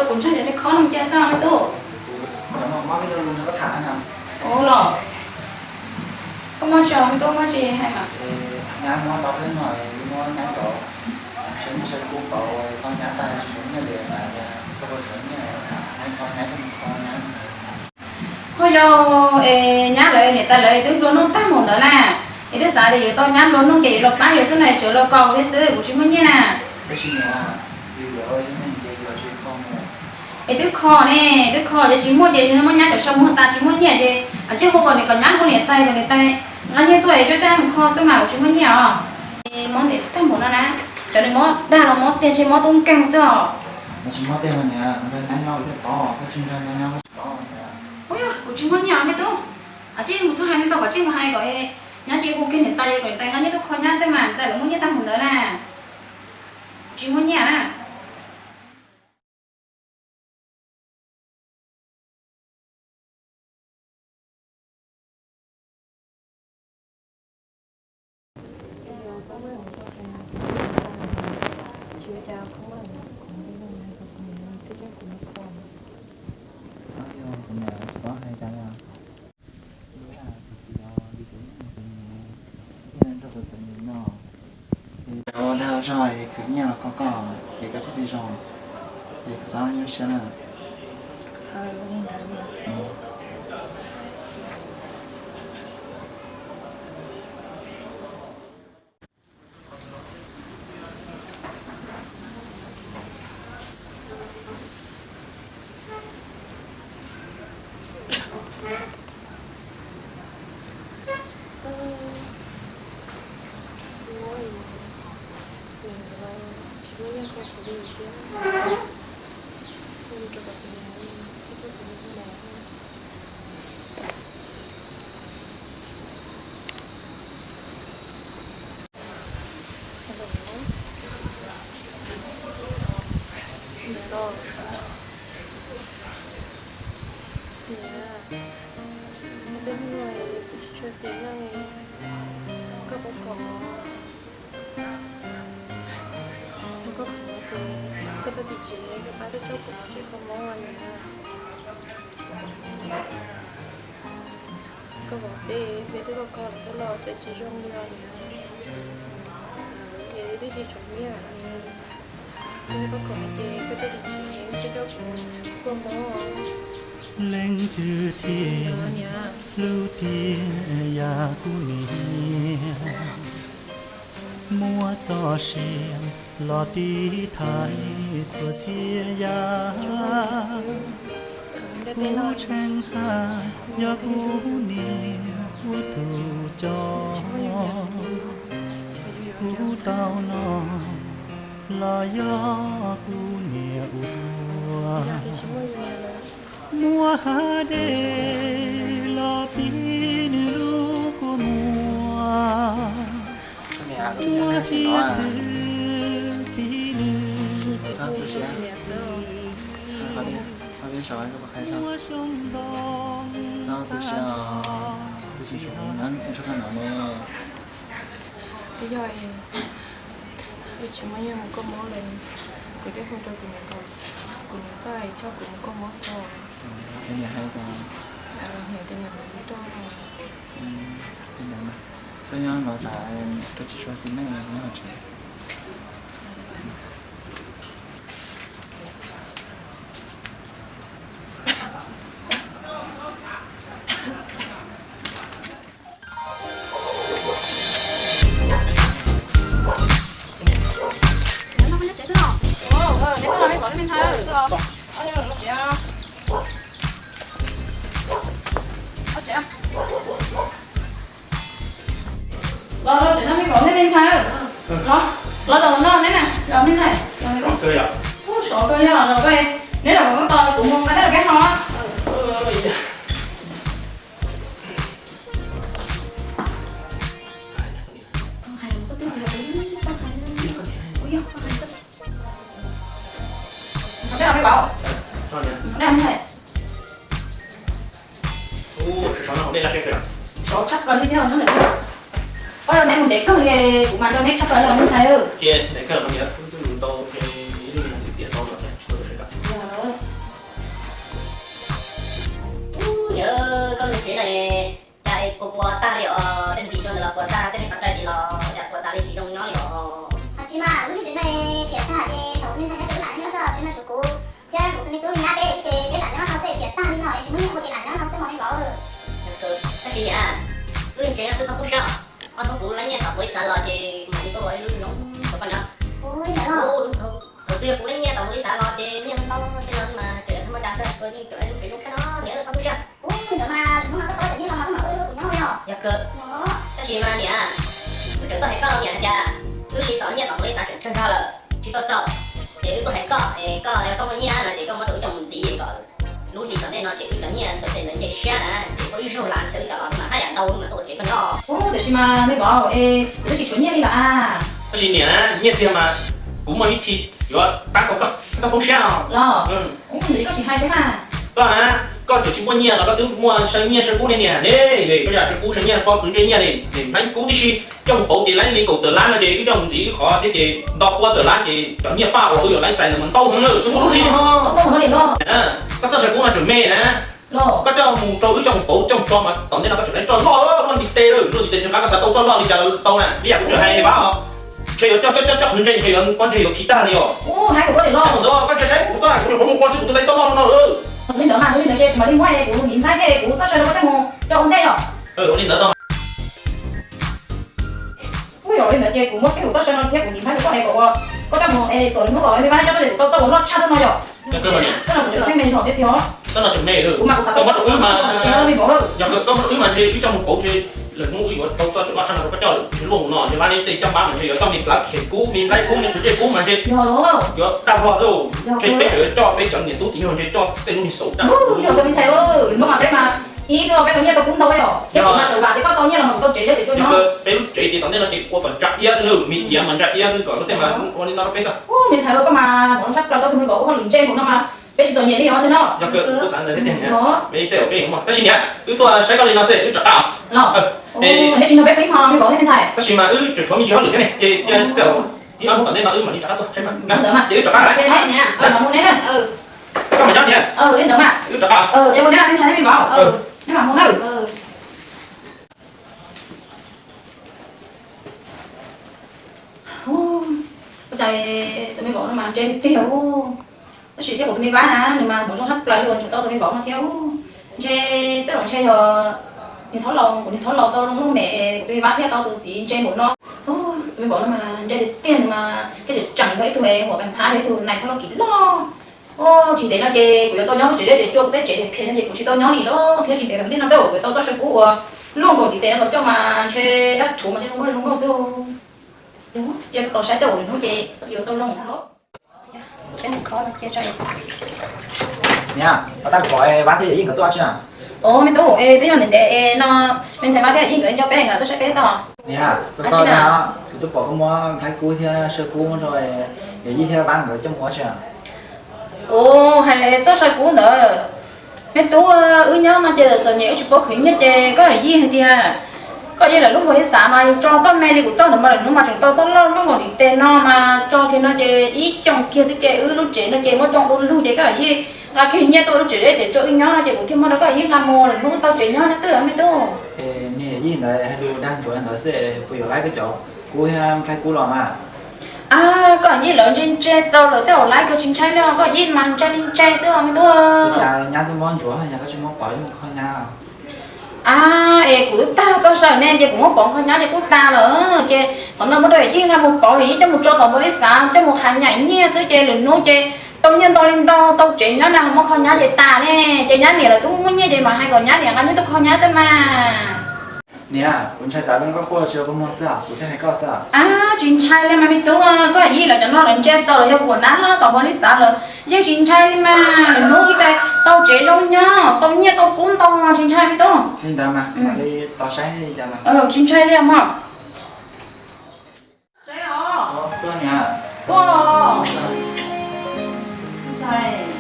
Kuv ntshai cov nej khob no cia xwb me tub. Ua los, koj muab tso me tub, muab tsis hais mas. Nyab muab tau peb no, muab nyab cov, sawv nyiaj sawv kub pauv kho nyab tag tsis tshuav nyiaj li, koj puas tshuav nyiaj, kho nyab, kho nyab. Ho yog es nyab lawv niam tais lawv twb nplua nuj tag npaum ntawd na, es twb xav tias yuav tau nyab nplua nuj ces yuav los pab yus xwb na, tsuav los kaus thiab xwb, kuv tsis muaj nyiaj na. Es twb kho ne, twb kho ces tsis muaj ces yus muab nyab cov sau muag tas tsis muaj nyiaj ces tsij hu kom niam kom nyab hu niam tais kom niam tais nqa nyiaj tuaj es coj mus kho xwb mas kuv tsis muaj nyiaj os. Es mob ntev tag npaum no na, cov niag mob dag los mob tiag ntshe mob tub nkeeg xwb os. Ua yog kuv tsis muaj nyiaj os me tub, tsij mus txog hais tau kom tsij mus hais kom Nyab ces hu kiag niam tais, kom niam tais nqa nyiaj tuaj kho nyab xwb mas niam tais lawv muab nyiaj tag mus ntawd na. Tsis muaj nyiaj na. Ua dag zog es khwv nyiaj los kho koj es koj thiaj li zoo, es koj txhob nyuaj siab na. Niam, peb hnub no kuv tsis tshua xis neej, koj puas khoom? Koj khoom ces koj tuaj tim tsev, koj pab peb coj kuv mus tsev kho mob niam. Koj pom peb, peb twb kho kho los cov tsis zoo li os niam. Es twb tsis tshua nyiam, koj khoom ces koj tuaj tim tsev, koj coj kuv mus kho mob. Leej twg thiaj hlub tiag yam kuv niam, muab txoj sia los tiv thaiv txhua txhia yam. Kuv tseem hais yog kuv niam ua tus coj kuv tau no, los yog kuv niam ua. Muab hav dej los pib nws lub kua muag, muab hiav txwv pib nws, muab xyoob ntoo tag nrho. Twb yog wb tsis muaj nyiaj mus kho mob li, kuv thiaj hu rau kuv niam, kuv niam thiaj coj kuv mus kho mob xwb. Niam hais tias niam mam li tuaj. Xyov yog los tas koj tsis tshua xis neej nyob hauv tsev. Los, los tsev no me kom nej me ntxhais. Los, los zaum no neb na, los me ntxhais. Ub, sov kawg yog los koj, neb los kom koj tos kuv mus nqa dej rau peb haus. Sov tshaj plaws li thiab, koj neb mus ntev kawg li, kuv mas rau neb tshaj plaws li me ntxhais. Ub, niam, koj lub tsev no cas es puas puas tag li os, tej ntsis rau ntawd los puas tag, tej qhov rai tim los cas puas tas li tsis zoo nyob li os. Hos tsis mas lub tsev no tiam tag ces thaum me ntxhais nyob ces wb lam nyob xwb, tsev no tshuav kuv thiab kuv tus me tub nyab peb ces peb lam nyob no xwb, tiam tag li no es tsis muaj nyiaj ua ces lam nyob no xwb mas li vauv. Tab sis niam, lub tsev no xwb txhob pub sab, ob hnub kuv lab nyiaj tom kuv li xav los ces mam li tuaj ua ib lub zoo rau koj nyob. Ub, thaum twg yog kuv lab nyiaj tom kuv li xav los ces nyiaj ntau tej no mas tseem thaj maj da xwb, kuv yeej tseem ua ib lub tsev zoo tshaj no, niam, txhob pub sab. Ub, ntawd mas hnub no koj tau cov nyiaj los mas koj mam ua rau kuv nyob yog. Yog kawg. Tab sis mas niam, kuv tseem tuaj hais koj niam hais tias wb li tom nyiaj tom kuv li xav tseem tsawg nrog lawm, tsis tau txaus, ces wb tuaj hais koj es koj yog koj muaj nyiaj no ces koj muab rau wb coj mus ntxiv kom Lub hlis tom ntej no ces wb cov nyiaj tau tej ntawd nce siab na, ces koj ib zaug las xwb cov no mas haj yam ntau mas tuaj tsev koj nyob. Ub, tiam sis mas me vauv, es kuv twb tsis tshuav nyiaj li los as. Tab sis niam, nyiaj txiag mas kuv muaj ib thim yuav pab tau koj, koj txhob poob siab os. Los, ub, ntawm koj sim hais saib mas. Koj na, koj tseem tsis muaj nyiaj los koj twb muaj saw nyiaj saw kub ne niam ne, koj yam saw kub saw nyiaj poob qhwv ntsej nyiaj li, niam hnaib kub tib si. Coj mus pauv ces laib li kaum tawm lab no ces wb coj mus ntxiv wb qhov thiab ces nto pua tawm lab ces cov nyiaj paj uas wb yuav laib txais ntawd mas ntau heev na, twb muaj lub hlis li ho. Koj txoj saw kub no tseem me na, koj coj mus rau wb coj mus pauv coj mus tso mas tom ntej no koj tseem laib txoj loj luaj ntiv tes lawm, luaj ntiv tes tsis nqa koj xav tau txoj loj li cas tau na, ib yam kuv tseem hais vab os. Ntshe yuav coj coj coj qhwv ntsej, ntshe yuav pob ntseg yuav khi tag li os. Ntawd koj ntsia saib kuv txoj, kuv tseem qhuav mus ua xwb kuv twb laib txoj loj no. Li ntawd mas, li ntawd ces kuv mam li muab kuv ntiv nplhaib thiab kuv txoj saw rau koj coj mus rau ua ntej yom. Ua li ntawd tau mas. Ub, yog li ntawd ces kuv muab kiag kuv txoj saw no thiab kuv ntiv nplhaib rau koj es kom ua, koj coj mus es kom lwm hnub kom me vab coj tuaj es kuv tau txoj uas loj tshaj txoj no yom. Koj no kuv tseem xyeej me zog thiab tiag os. Koj no tseem me lawm. Kuv mas kuv xav tau muab rau wb mas, yog koj muab rau wb mas ntshe wb coj mus pauv ntshe lwm hnub wb yuav tau txoj tseem loj tshaj no rau koj coj lawm, ntshe luaj mus no ntshe vab neb tej coj pab mas ntshe yuav coj me plawv khem kub me nplhaib kub me tsuv ntsej kub mas ntshe yuav daj vog xwb. Ntshe peb tseem coj peb cov niam tub txiv nyuag ntshe coj tej lub niag xauv daj. Yog kawg me ntxhais, hnub mas peb mas ib tug peb tau nyiaj tau kub ntau os, thiab kuv mas txawm vam tias koj tau nyiaj los mas kuv tau tsev thiab ces tuaj nyob. Peb lub tsev ces tom ntej no ces ua kom ntsa iab xwb na, me iav mas ntsa iab xwb kom lub tej mas ua li no rau peb xwb. Ub, me ntxhais, koj mas muab tshaj plaws tau tus me vauv ua hauj lwm ntse mus no mas peb tsis txom nyem li os thiab no. Yog kawg kuv xav ntawd thiab tiag niam, peb tej uas peb muaj tab sis niam wb tuaj saib koj li no xwb wb rov qab. Los, neb tsis nrog peb pw ib hmo me vauv thiab me ntxhais. Tab sis mas wb tseem tshuav me ntsis hauj lwm thiab ne ces ib ob hnub tom ntej no wb mam li rov qab tuaj saib koj. Ces wb rov qab lawm. Koj mam nyob niam. Li ntawd mas wb rov qab. Ces ua neb me ntxhais thiab me vauv, neb mam mus na. Ua cas tus me vauv no mas ntse tiag tiag. Tab sis thiab kuv tus me vab na nws mas hmoov zoo tshaj plaws li uas tsum tau tus me vauv no thiab. Ntshe tej zaum ntshe yog niag thaub laus, kuv niag thaub laus tau zoo lub mem, kuv tus me vab thiaj tau tus txiv ntse npaum no. Tus me vauv no mas ntse tiag tiag, nws mas thiaj tseem tseem yog ib tug huam kas khav, yog ib tug nais thaub laus kim loj. Tsis ntev no ces kuv yuav tau nyob lub tsev zeb tsev tsua, kuv tej tsev phem no ces kuv tsis tau nyob li lawm thiab. Tsis ntev tom ntej no tej zaum kuv yuav tau txoj saw kub uas luaj nkaus ntiv tes no los coj mas ntshe dab rhuv mas ntshe zoo nkauj zoo nkauj xwb. Cia tos saib tej zaum lwm hnub ces yuav tau zoo thiab. Niam, ua tab kuv pom Vab thiab Yawm Yij nkawd tuaj tsi na. Os me tub, es twb yog ntev ntev no me ntxhais Vab thiab Yawm Yij nkawd nco peb nkawd tuaj saib peb xwb. Niam, kuv twb pom koj muab nplhaib kub thiab saw kub muab rau Yawm Yij thiab Vab nkawd coj mus ua tsi na. Ua, hais txoj saw kub ntawd, me tub, wb nyob no ces txom nyem wb tsis paub khwv nyiaj ces koj Yawm Yij hais tias koj Yawm Yij lawv lub npaum li xav mas yus tso txoj me li kuv txoj ntawd mas lwm hnub mas tseem tau txoj loj loj nkaus ntiv tes no mas tso kiag no ces ib xyoos kiag xwb ces wb lub tsev no ces muaj tsoo du lug ces koj Yawm Yij nqa kiag nyiaj tuaj lub tsev zeb tsev tsua wb nyob no ces kuv thiaj muab rau koj Yawm Yij nqa mus lwm hnub wb tau tsev nyob no twb me tub. Niam Yawm Yij ntawd hais lus dag ntsuav ntawd xwb puas yuav laib koj cov kub thiab nplhaib kub los mas? A, koj Yawm Yij lawv ntse ntse txaus lawm tej zaum laib kawg tsis ntshai li os, koj Yawm Yij mas ntshai li ntshai xwb os me tub. Nyab twb mob ntsuav yog koj tsis muab pov kho nyab. A, es kuv twb tag txoj saw ne ces kuv muab pov kho nyab ces kuj tas lawm ces qhov no muab rau Yawm Yij nqa mus pov, Yawm Yij coj mus tso tom npaum li xav coj mus qhav nyaim nyiaj xwb ces lwm hnub ces tau nyiaj ntau li ntau tau tsev nyob na ho muab kho nyab ces tas ne. Ces nyab niam lawv twb muaj nyiaj ces mam hais kom nyab niam nqa nyiaj tuaj kho nyab xwb mas. Niam, kuv ntshai tsam koj quaj tsis tau kua muag xwb os, kuv thiaj hais koj xwb. A, tsis ntshai li mas me tub, koj Yawm Yij lawv cov no lawv ntse txaus lawm, yog kuv nab hlob tom npaum li xav lawm yeej tsis ntshai li mas. Lwm hnub ib pliag tau tsev zoo nyob tau nyiaj tau kub ntau tsis ntshai me tub. Li ntawd mas mam li tos saib li cas mas. Tsis ntshai li mog. Tuaj niam. Tuaj. Ntxhais.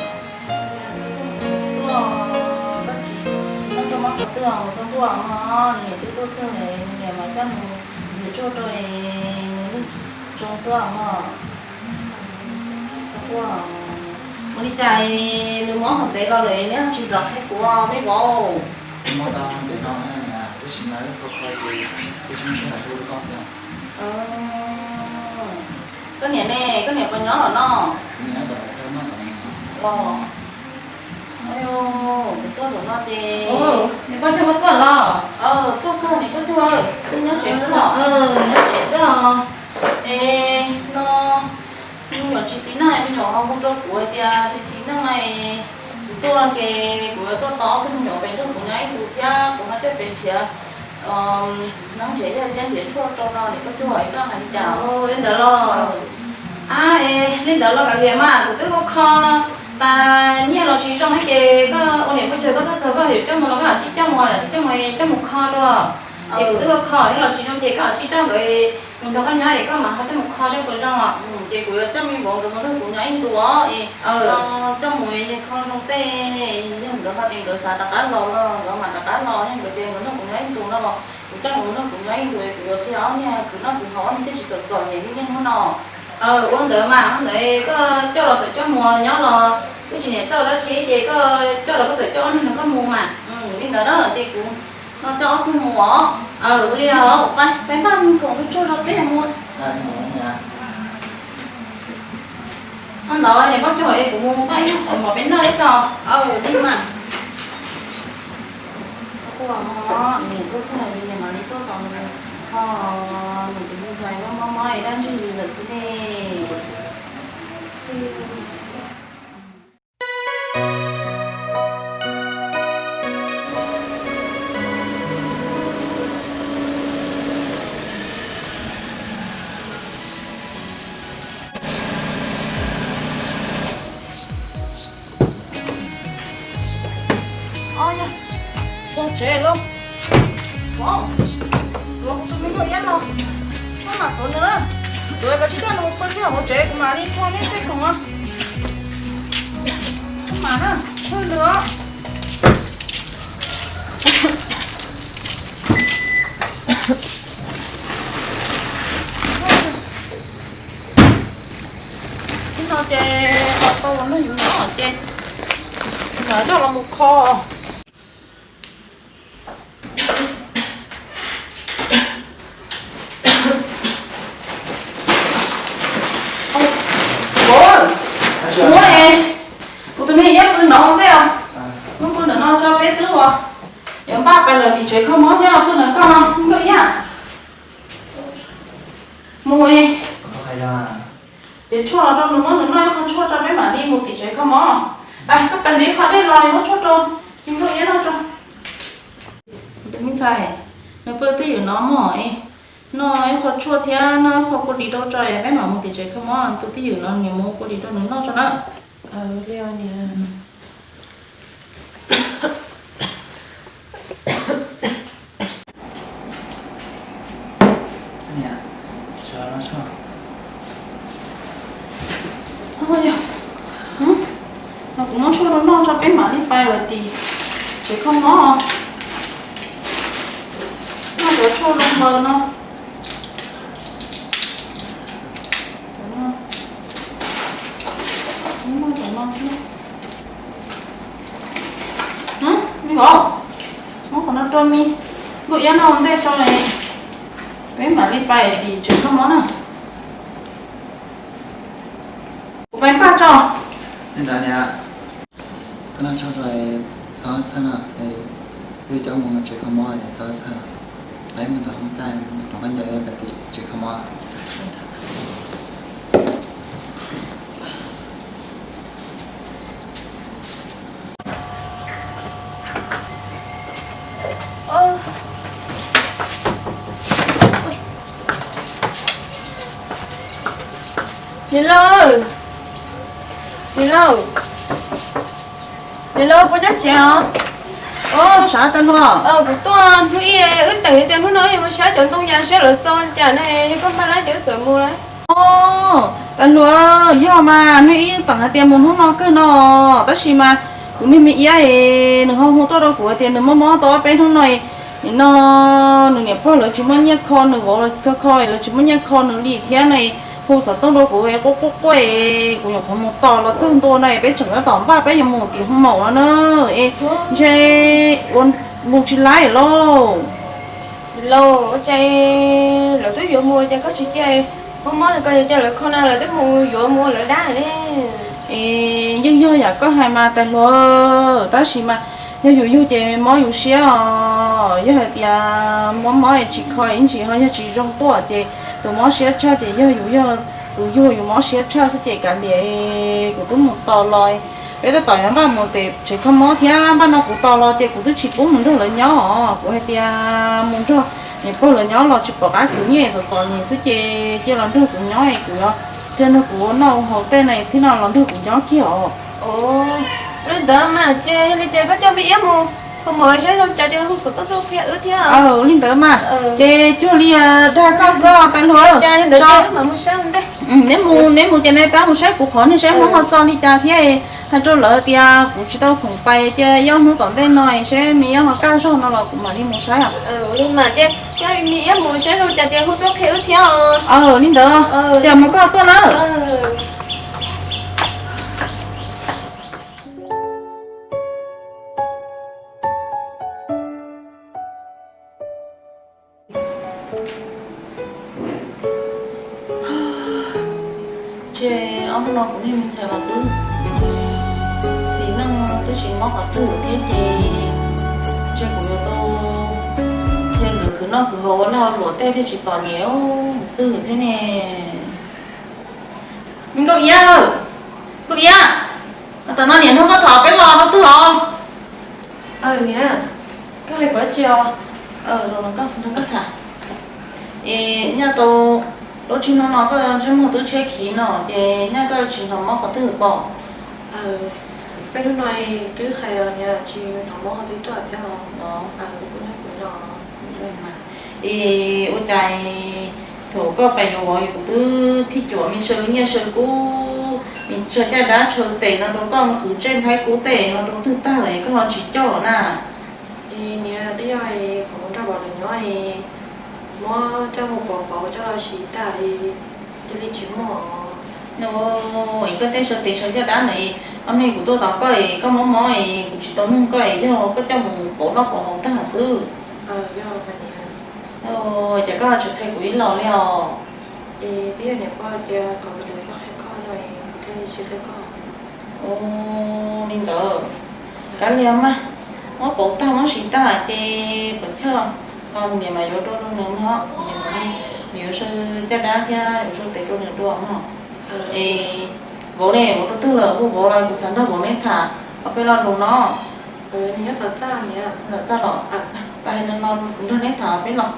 Tuaj. Txiv neej tuaj mob qhov twg os, txhob quaj os, nws niam twb tuaj txog, nws niam mas coj mus ywm tshuaj rau nws zoo xwb os mog. Txhob quaj. Ua li cas nws mob qhov ntev los lawm neb tsis ntxov qhia kuv me vauv? Mob tau ntev no niam, tab sis mas kho kho ces kuv tsis muaj sij hawm hu rau koj xwb. Koj niam ne, koj niam puas nyob los no? Los. Kuv tuaj zaum no ces. Niam poj ntxoog koj tuaj los? Tuaj kawg niam poj ntxoog, nyob tsev xwb os. Nyob tsev xwb os. Es no, me nyuam tsis xis neej, me nyuam ho hu rau kuv hais tias tsis xis neej, kuv tuaj no ces kuv yuav tuaj tos ob tug me nyuam pem nrog kuv nyob ib ntus thiab kuv ho coj pem nrhiav neeb nrhiav yaig thiab nrhiav tshuaj rau no niam poj ntxoog, es koj hais li cas? Li ntawd los? A, es li ntawd los kav liam mas, kuv twb ua kho Tas nyiaj los tsis zoo thiab ces koj ua niam poj cuag koj tuaj txog koj yuav coj mus los koj ho tsis coj mus, tsis coj mus, coj mus kho dua. Es kuv twb kho thiab los tsis zoo ces koj ho tsis coj nkawd mus nrog koj nyob es koj mam ho coj mus kho saib puas zoo os. Ces kuv yuav coj me vauv nkawd mus nrog kuv nyob ib ntus os. Coj mus kho zoo tej, yog nkawd ho tias nkawd xav rov qab los los nkawd mam rov qab los, yog nkawd tias nkawd nrog kuv nyob ib ntus no los kuv coj nkawd mus nrog kuv nyob ib ntus es kuv yuav qhia ob niag kwv noj kwv haus ob niag tej tsis txom txom nyem li niaj hnub no. Ua ntawd mas, ua ntawd koj coj los txawm coj mus nyob los twb tsis niam txawj dab tsi ces koj coj los koj txawm coj ob niag no koj mus mas. Li ntawd na ces kuv no coj ob tug mus os. Ua li os, peb npaj khoom tshuaj rau peb mus. Ntawd niam poj cuag es kuv mus npaj ib qho mov peb noj ib tso. Li mas. Nws tuaj txog nws mam li tuaj tos nws, ho nws tus me ntxhais mob mob dab ntxwg li lawm xwb ne. Txog tsev lawm. Ua, yuav kuv tus me nyuam iab no, koj mam tuav nws na. Tuav koj tsis coj nws pw thiab hauv tsev kuv mam li kho neb tej khoom. Koj mam na, hwj nws os. Ib no ces tau los nrog yus nyob ces mam coj los mus kho. Ua, ua es, kuv tus me iab pw no ntej os. Mus pw ntawm no tso peb twb ua, yuav npaj pais lawm tim tsev kho mob thiab, pw ntawm koj no, Nkauj Iab. Mus es, piav tshuaj los rau nws muab nws noj ib qho tshuaj tso peb mam li mus tim tsev kho mob. Pais, koj pais ntim qho dej los muab tshuaj rau Nkauj Iab noj tso. Tus me ntxhais, nws pw twj ywm no mog, noj ib qho tshuaj thiab noj ib qho kua dis rau tso es peb mam mus tim tsev kho mob, nws pw twj ywm no niam mus kua dis rau nws noj tso na. Kuv muab tshuaj rau noj tso peb mam li pais lawm tim tsev kho mob. Noj cov tshuaj zoo npaws no. Me vauv, muab qhov no rau me Nkauj Iab noj ua ntej tso, peb mam li pais tim tsev kho mob na. Kuv pais npaj tso. Koj noj tshuaj tso, txhob txhawj no, twb coj mus tsev kho mob, txhob txhawj no. Peb mus tom hoob txaj, rov qab ncaws pais tim tsev kho mob. Niam laus, niam laus, niam laus puas nyob tsev os? Os, Tais Hluas, kuv tuaj hnub ib, wb teem tias hnub no yuav mus saib cov ntoo yas saib lawv txo cas ne, yog koj npaj lawm ces wb txawm mus lawm. Os, Tais Hluas, yog mas hnub ib teem hais tias mus hnub no kawg no, tab sis mas kuv niag me iab es nws ho hu tuaj rau kuv hais tias nws mob mob tau ob peb hnub no, nim no nws niam pog lawv tsis muaj nyiaj kho nws, vauv kho kho lawv tsis muaj nyiaj kho nws li thiab no, hu xov tooj rau kuv quaj quaj quaj, kuv nyuam qhuav mus tos los txog ntua no, peb tseem tab tom npaj peb yuav mus tim hoo maum no na, es ntshe ua mus tsis laib lauj. Laus, ua cas lawv twb yuav mus ces koj tsis cia, mob mob li ko ces lawv kho no lawv twb mus yuav mus ua lawv dab ne. Es yeej yog yam koj hais mas Tais Hluas, tab sis mas yog yus yug ces mob yus siab os, yog hais tias mob mob es tsis kho ib ntsis ho yog tsis zoo tuaj ces tus mob siab tshaj ces yog yus yog tus yug yus mob siab tshaj xwb ces kav liam, kuv twb mus tos los, peb tab tom yuav npaj mus tim tsev kho mob thiab npaj no kuv tos los ces kuv twb tsis pub mus nrog lawv nyob os, kuv hais tias mus nrog niam pog lawv nyob los tsis pom qab kuv nyiaj txom txom nyem xwb ces cia los nrog kuv nyob es kuv yuav qhia nrog kuv ua noj ua haus tej no thiab no los nrog kuv nyob kiag os. Ua li ntawd mas ces yog li ces koj coj me iab mus, ho mus saib zoo cas ces hu xov tooj tuaj qhia wb thiab. Li ntawd mas ces cuag li dag koj xwb tais hluas. Neb mus, neb mus ces neb pab mus saib kuv qhov niag saib Hmoob ho txog li cas thiab, hais rau lawv tias kuv tsis tau khoom pais ces ib ob hnub tom ntej no saib me iab ho kaj zog no los kuv mam li mus saib os. Li mas ces coj me iab mus saib zoo cas ces hu tuaj qhia wb thiab. Li ntawd ces mus koj tuaj na. Ces ob hnub no kuv niag me ntxhais los twb xis neej twb tsis mob qhov twg thiab ces ntshe kuv yuav tau qhia nkawd khwv noj khwv haus ua lag ua luam tej thiaj tsis txom nyem twg thiab ne. Nkauj Iab, Nkauj Iab, tam no niam nrog koj tham peb los rau twg os? Niam, koj hais kuv tsi os? Koj tham. Es nyaj tau lub tsib hnub no koj ntsej muag twb tshiab khiv no ces nyaj koj tsis hnov mob qhov twg pom? Peb hnub no twb hais niam tsis hnov mob qhov twg tuaj thiab os. Kuv nyob kuv no. Es ua cas thaum koj pais yuav vauv kuv twb phij cuam me saw nyiaj saw kub, me saw caj dab saw tes no rau koj, mus khwv ntsej nplhaib kub tej no rau twg tag lawm koj ho tsis coj na? Niam, twb yog kuv mus nrog vauv lawv nyob, muab coj mus pauv pauv coj los siv tas, cia li tsis muaj. Es koj tej saw tes saw caj dab ntawd, ob hnub kuv tuaj tos koj es koj mob mob es kuv tsis tau nug koj es yog koj coj mus pauv noj pauv haus tag xwb. Ces koj tsis qhia kuv ib los li os? Li ntawd, kav liam mas, muab pauv tag muab siv tag ces pom choj, niam mas yuav rau rau nws no, niam yuav saw caj dab thiab yuav saw tes rau nws dua no. Es vauv ne, vauv rau twg lawm? Hu vauv los kuv xav nrog vauv neb tham ob peb lo lus no. Los txaj los, pab hais no no kuv nrog neb tham peb los.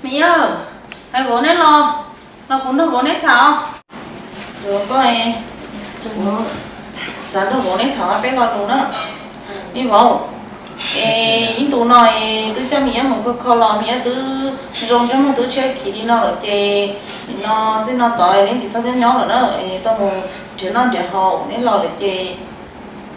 Me iab, hais vauv neb los, los kuv nrog vauv neb tham os. Koj, xav nrog vauv neb tham peb lo lus na. Me vauv, es ib ntus no es twb coj me iab mus kho kho los me iab twb zoo ntsej muag twb tshiab khiv li no lawm ces nim no txij no tod neb tsis txhob nyob nyob lawm na, es tau mus nrhiav noj nrhiav haus, neb los lawm ces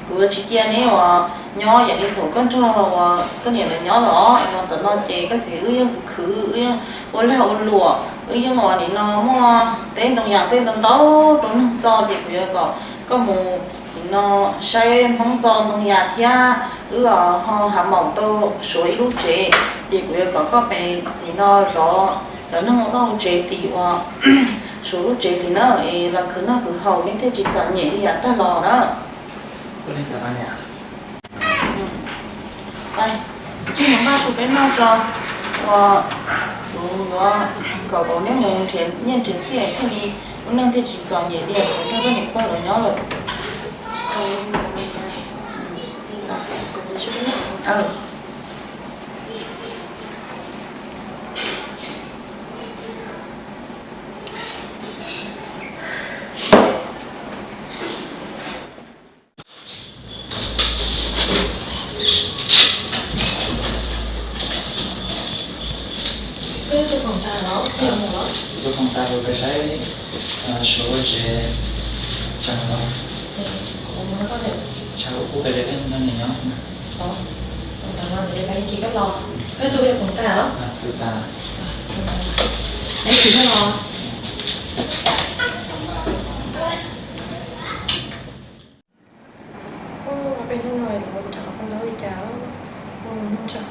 kuv yuav tsis cia neb uas nyob yam li thaum koj nrog uas koj niam lawv nyob lawm os. Los ntawm no ces koj txiv wb yeej khwv khwv, wb yeej ua lag ua luam, wb yeej uas nim no muaj teb ntoo yas tej ntau ntau rau neeg txo ces kuv yuav kom koj mus nim no saib Hmoob txo ntoo yas thiab wb ho hav maum tau suav ib lub tsev ces kuv yuav kom koj pem nim no zov cov neeg ua noj ua tsev tim uas suav lub tsev tim na, es los khwv noj khwv haus neb thiaj tsis txom nyem li yav tag los na. Tsij mus npaj su peb noj tso, uas kuv yuav kom vauv neb mus nrhiav nyiaj nrhiav txiaj thiaj li lub neej thiaj tsis txom nyem li kuv nrog koj niam pog lawv nyob lawm. Kuv tus khoom tas los, kuv tus khoom tas kuv pais saib suav lub tsev tseem los. Tsam kuv pais de nrog nws nyob xwb na. Tus tas los, peb tus khoom tas los. Tus tas. Peb tus los. Peb hnub no lawv cov qhov paj ntaub li cas, muaj hnub tso.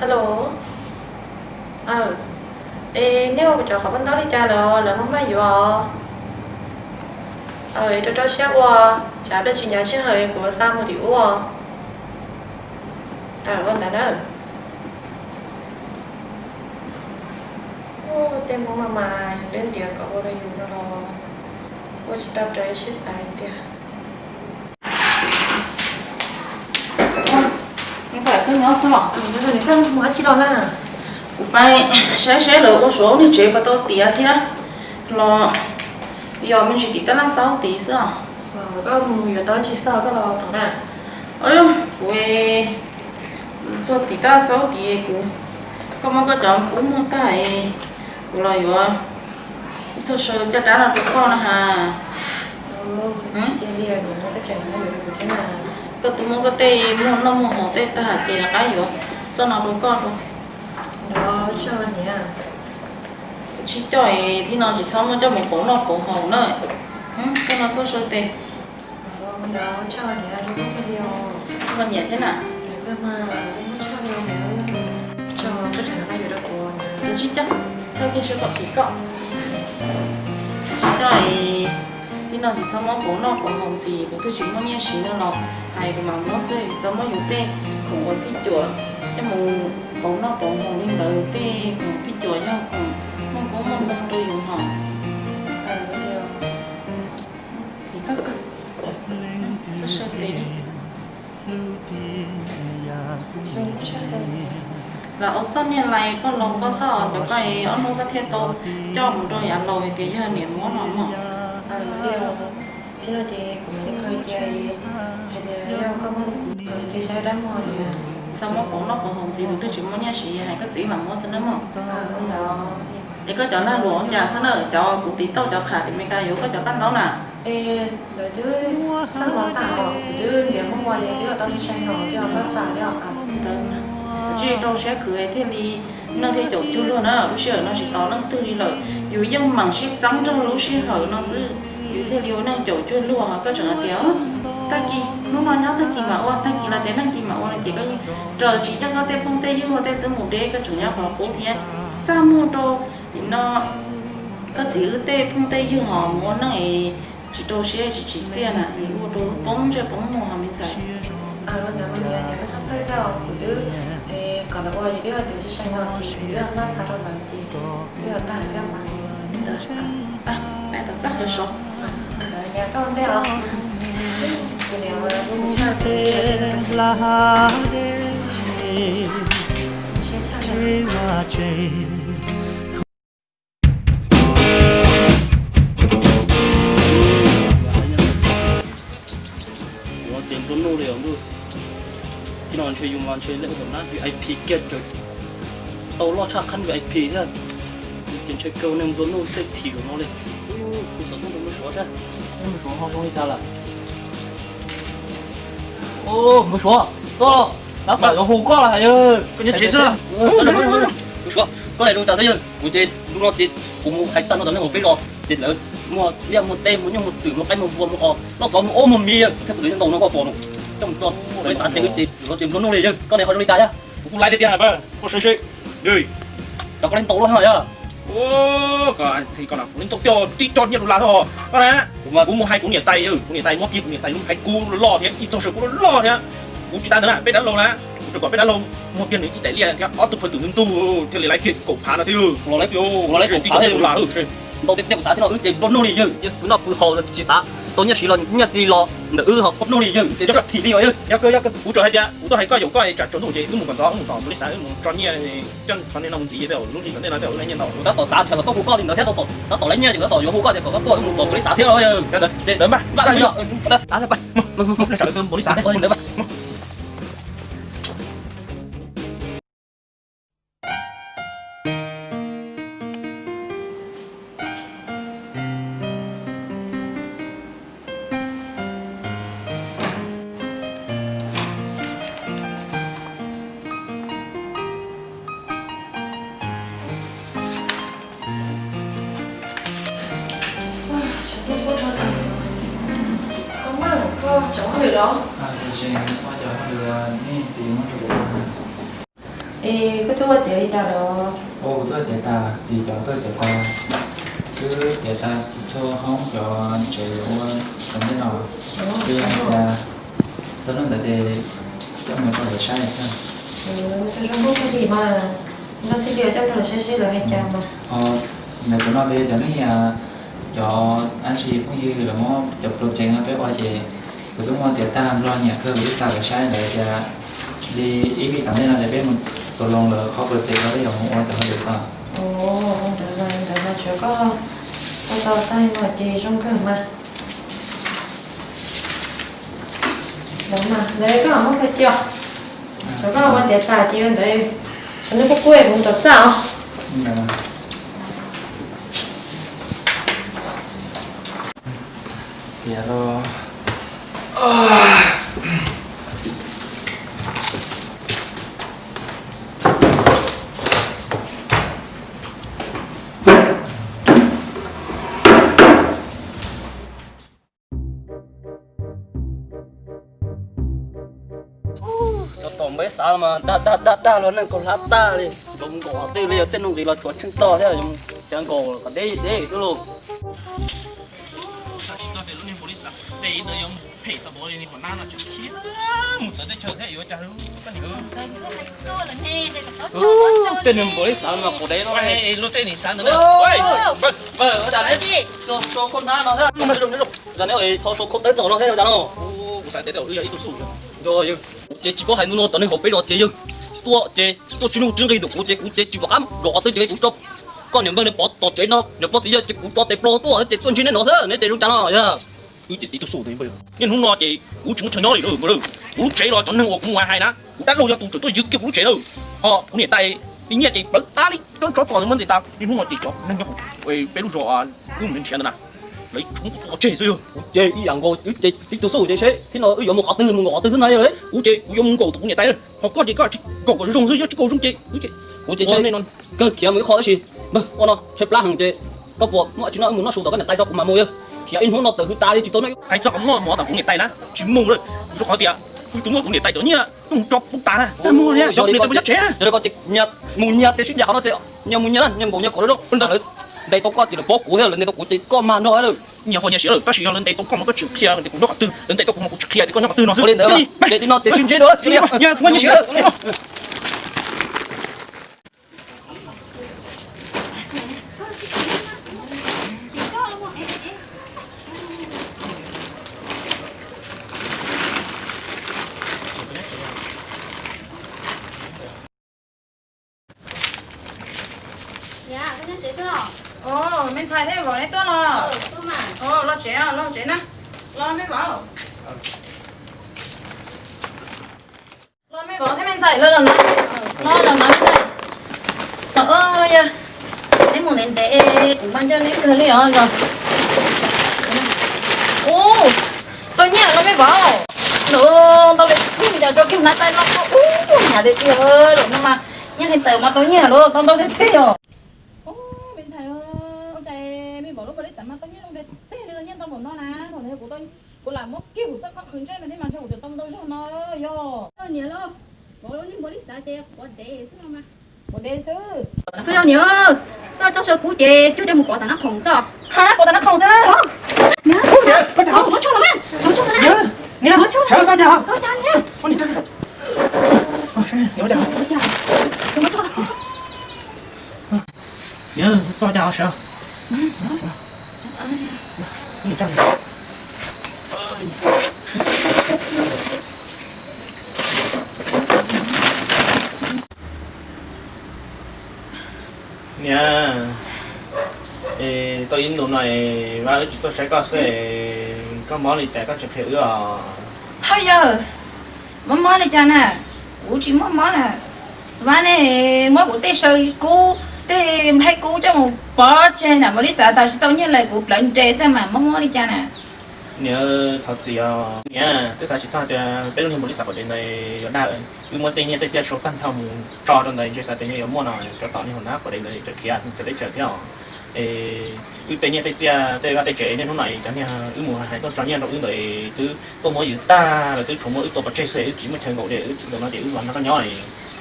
Hello. Es nej ua kuv cov qhov paj ntaub li cas lawm, lawv maj maj yuav. Rau rau siab ua, tsam dab tsi hnyav sij hawm kuv xa mus tim ub. Ua ntawd na. Tej Hmoob no mas yus twb ntiav kom ua rau yus no los ua tsis tau raws siab xav li tiag. Ntxhais, koj nyob xwb los? Koj mus dab tsi los na? Kuv pais saib saib lawv ua suav ua niag tsev puas tau tiav thiab los yog me ntsis tim tab laj xaub tid xwb os. Koj mus yuav tau dab tsi xwb koj los tod na? Kuv txog tim tab laj xaub tid kuv, koj muab koj cov kub muag tag, kuv los yuav ib txog saw caj dab no rau koj no has. Koj twb muab koj tej muag noj muag haus tej tag ces rov qab yuav txoj no rau koj rau. Tsis coj, thib no tsis txhob muab coj mus pauv noj pauv haus na. Txoj no txoj saw tes. Koj nyiam thiab na? Tsis coj, coj kiag seb puas phim koj. Tsis coj, thib no tsis txhob muab pauv noj pauv haus ntxiv, tus twg tsis muaj nyiaj siv no los hais kuv mam muab xwb, tsis txhob muab yus tej khoom uas phij cuam coj mus pauv noj pauv haus li ntawd, tej khoom phij cuam yog khoom muaj koob muaj loo rau yus hos. Los ua txoj niag lais poj laus koj xwb, cov koj ob hnub koj thiaj tau coj mus rau yav laus hais tias yog niam muab no mog. Txhob muab pauv noj pauv haus ntxiv, tus twg tsis muaj nyiaj siv hais koj txiv mam muab xwb na mog. Es koj cov lag luam ua cas xwb na, cov kuv tiv tauj cov qham tim Meskas yuav koj cov paj ntaub na. Tsis rau siab khwv thiaj li neej thiaj caum cuag luag na, lub sij hawm no tsis tos leej twg li lawm, yus yeej meem sib txeeb nrog lub sij hawm no xwb, yus thiaj li ua neej caum cuag luag. Koj tseem hais tias tag kis, hnub no nyob tag kis mam ua, tag kis los tias tag kis mam ua no ces koj yeej raws tsis yeej koj tej phooj tej ywg ua tej twb mus deb, koj tseem nyob qhov qub thiab. Txaj muag rau no koj txiv wb tej phooj tej ywg ho mus ua neej es tsis rau siab tsis tsim txiaj na, es ua rau wb poob ntsej poob muag ho me ntxhais. Peb tom txaj qhov sov. Ua ces nplua nuj li os ntuj. Thib no ntshe yus mas ntshe lej ua tus nab V I P kiag, tau loj tshaj qhab V I P thiab. Ces ntshe kawg neeg nplua nuj xej thim zaum no li. Kuv xav tuaj nrog Npawg Suav seb Npawg Suav ho zoo li cas lawm. Npawg Suav, tuaj los, tab tom yuav hu koj los hais yawg. Npawg Suav, koj hais zoo li cas xwb yawg? Kuv ces ntu no ces kuv mus hais tag no tom nej hauv peb zos ces lawv muag liaj muag teb muag nyuj muag twm muag qaib muag npua muag os, noj xov muag ob muag miv yawg, thiab tus ntaus no koj pom no coj mus tso, lawv xav tias wb ces nplua nuj li yawg. Koj ne ho zoo li cas yawg? Kuv laiv tiag tiag, koj saib seb. Cov koj li ntaus luaj heev yawg. Kuv li ntaus coj tib co nyiaj lus las tho. Koj na, kuv mus hais kuv niam tais, kuv niam tais muab kiag kuv niam tais lub hais kuv loj thiab ib txog sawv kuv loj thiab. Kuv tsis tas ntawd na, peb dab laug na, kuv tseem kom peb dab laug muag kiag nws ib daim liaj thiab ob tug phawj twm ntug ntug thiaj li laiv kiag kaum phav no thiab. Los laiv kaum phav thiab, ntaus tiag tiag kuv xav thiab no wb ces nplua nuj li yawg. Yawg pw noj pw haus los tsis xav tau nyiaj siv los nyiaj txiag los ntawm wb ho nplua nuj li yawg, ces xwb thim li os yawg. Yog kawg, yog kawg, kuv tsuas hais tias kuv tuaj hais koj yaum koj tsam tsaus ntuj ces wb mus kom ntxov, wb mus tom poli xav wb mus tso nyiaj, coj qhov niag no mus ntxiv ces tej lub sij hawm ntej no tej lawv nyiaj ntau. Kuv tab tom xav tias kom tuaj hu koj li ntawd thiab, tab tom laiv nyiaj ces tab tom yuav hu koj tias kom koj tuaj wb mus tom poli xav thiab los yawg. Ntawd mas, ntawd mas, ntawd mas. Koj muab koj cov hauj lwm los? Ua cov hauj lwm nej txiv muab rau kuv. Es koj twb ua tiav li cas los? Ua kuv twb ua tiav tas, txiv cov twb tiav tas. Twb tiav tas txhua hoob cov tsev ua tom ntej no. Twb hais tias txog hnub ntawd ces coj mus rau lawv saib xwb. Tsis zoo nkauj kag li mas, no thiaj li coj rau lawv saib seb lawv hais cas mas. Ntawm kuv no ces cov nej, cov dab tsi phooj ywg lawv muab cov project no peb ua ces kuv twb muab tiav tag nrho, nyiam kawg, kuv twb xa lawv saib, lawv tias Li ib vij tom ntej no ces peb mus tua loo lawv qhov pw ces peb yuav mus ua cov hauj lwm tod. Ntawd mas, ntawd mas tsuav koj ua tau tag no ces zoo kawg mas. Ntawd mas, ntawd koj muab khaws cia. Tsuav koj ua tiav tas ces ntawd, tsam nej kuj kuj kuv rov txaj os. Tiav los. Cov tom npeb xav mas dag dag dag dag los neeg kaus hlab tag li, nkaum nkaus qhov twg li, yog tej nuj nqis los tsuav tsheej tog thiab, cov nkaus kom deb deb xwb lauj. Tej nws npaum li xav mas kuv dev no. Thov sau khau tawb txaus no thiab no. Kuv xav tias yog ib tug xub, yog yawg. Kuv ces tsis paub hais ntawm no, cov neeg hauv peb zos ces yawg tuaj ces tuaj tsis nug tsis nqi ntawm kuv ces kuv ces tsis pom qab nkaus qhov twg ces kuv tso koj niam npawg nws pov tom tsev no, niam pog txiv yawg ces kuv tso tes plaws tuaj ces tuaj ntsib neb no xwb, neb ces zoo cas no yog. Wb ces tib tug xub, niaj hnub no ces kuv tsis muaj chaw nyob li lawm. Kuv lub tsev los cov neeg uas kuv mus hais na, kuv dab laug yog tus tseem tuaj ywg kiag kuv lub tsev lawm. Ho kuv niam tais li nyiaj ces plawv tag li, cov tsov tom nws muab ntxias tas. Niaj hnub no ces cov neeg nyob hauv peb lub zos wb mus nrhiav ntawd na, lawv tsuas muab kuv tua tseg xwb. Kuv ces ib yam nkaus, wb ces tib tug xub ces seb thiab no wb yuav mus qhov twg mus nkaum qhov twg xwb na. Kuv ces kuv yuav mus nkaum tus kuv niam tais, ho koj ces koj tsis nkaum kom zoo xwb, yog tsis nkaum zoo ces wb ces kuv ces tsis kawg khiav mus ib qho tab sis ua no tshaib plab heev ces koj puas muaj tsis no wb mus noj su tom koj niam tais tso kuv mam mus yawg. Khiav ib hnub no tawm hws tas li tsis tau noj. Hais txog qhov muaj mov tom kuv niam tais na, tsis mus lawm. Kuv rau qhov tias kuv tus muab kuv niam tais cov nyiaj tuaj mus tso pub tas na, txaj muag thiab xyov kuv niam tais puas nyob tsev. Yog li ko ces nyias mus nyias tias sib nyias qhov no ces nyias mus nyias na, nyias nkaum nyias kom zoo zoo. Lawv ntes tau koj ces lawv paub kuv thiab, lawv ntes tau kuv ces koj mag nrog lawm. Nyias qhuas nyias siav lawm, tab sis yog lawv ntes tau koj mas koj tsis qhia tias kuv nyob qhov twg, lawv ntes tau kuv mas kuv tsis qhia tias koj nyob qhov twg no xwb. Ua li ntawd, ces li no ces sib ntsib dua. Niam, koj nyob tsev xwb los? Ov, me ntxhais thiab vauv neb tuaj los? Ov, los tsev, los tsev na. Los me vauv. Los me vauv thiab me ntxhais, los los no. Los los no me ntxhais. Los, yog neb mus ntev ntev kuv mas nco neb kawg li os los. Ub, tau nyiaj los me vauv. Ntau li, ntau li, cas rau kiag hnav tais no, ub, hnyav tiag tiag, lawm no mas nyiaj li ntawd mas tau nyiaj los tau ntau tiag tiag yom. Ub, me ntxhais, ua cas me vauv lub npaum li xav mas tau nyiaj zoo tiag tiag li, tau nyiaj ntau npaum no na, thaum ntawd kuv, kuv lam muab kiag kuv txoj koj qhwv ntsej no thiab mas ntshe kuv tseem tau ntau zog no yom. Niam los, vauv lub npaum li xav ces quav dev xwb no mas. Quav dev xwb. Koj yog niam, koj txoj saw kub ces cuag coj mus pov tom nab khoom xwb. Ha, pov tom nab khoom xwb. Niam, kuv muab tshuaj los, muab tshuaj los na. Niam, sawv koj cas? Koj cas niam? Niam, koj cas sawv? Niam, es tau ib ntus no es Vab wb tsis tuaj saib koj xwb, koj mob li cas koj tsis qhia wb os? Haj yawg, mob mob li cas na? Kuv tsis mob mob na. Vab ne, muab kuv tej saw kub, tej nplhaib kub coj mus pov tseg na, mam li xav tas tsis tau nyiaj lawm kuv plawv nres xwb mas mob mob li cas na. Niam, thov txim os niam, twb xav tsis txog tias peb lub niag npaum li xav quav dev ntawd yuav dag. Wb muab tej nyiaj tej txiaj sau tag nrho mus tso rau ntawd, ntshe xav tias nyiaj yuav muaj no, tsov tom niag hauv nab quav dev ntawd tseem khiav txawv teb chaws thiab os. Es wb tej nyiaj tej txiaj tej vaj tej tsev niaj hnub no es cov niag wb mus hais tuaj tso nyiaj rau wb ntawd twb tuaj muab ywg tag lawm, twb tshuav muab wb tua pov tseg xwb, wb tsis muaj chaw nkaum li, wb ntawm no ces wb los nrog koj nyob,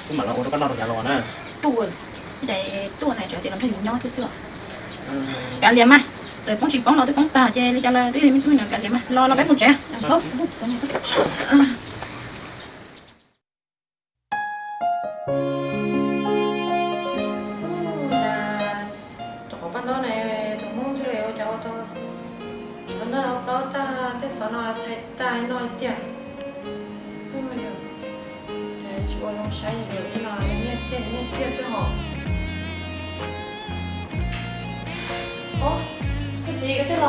wb mam los ua rau koj noj rau yav los na. Tuaj, tuaj na, tsuas tias los nrog yus nyob thiab xwb. Kav liam mas, txawm poob tsis poob los twb poob tag ces li cas los twb yog me tub me nyuam, kav liam mas, los los peb mus tsev. Tus qhov paj ntaub ne, tus Hmoob thiaj ua cas ua tau, ua noj ua qaub tag tej xov no txhais tag no tiag. Ua zoo saib li lawm tej no, nyiaj txiag nyiaj txiag xwb hos. Ob, koj txiv, koj twb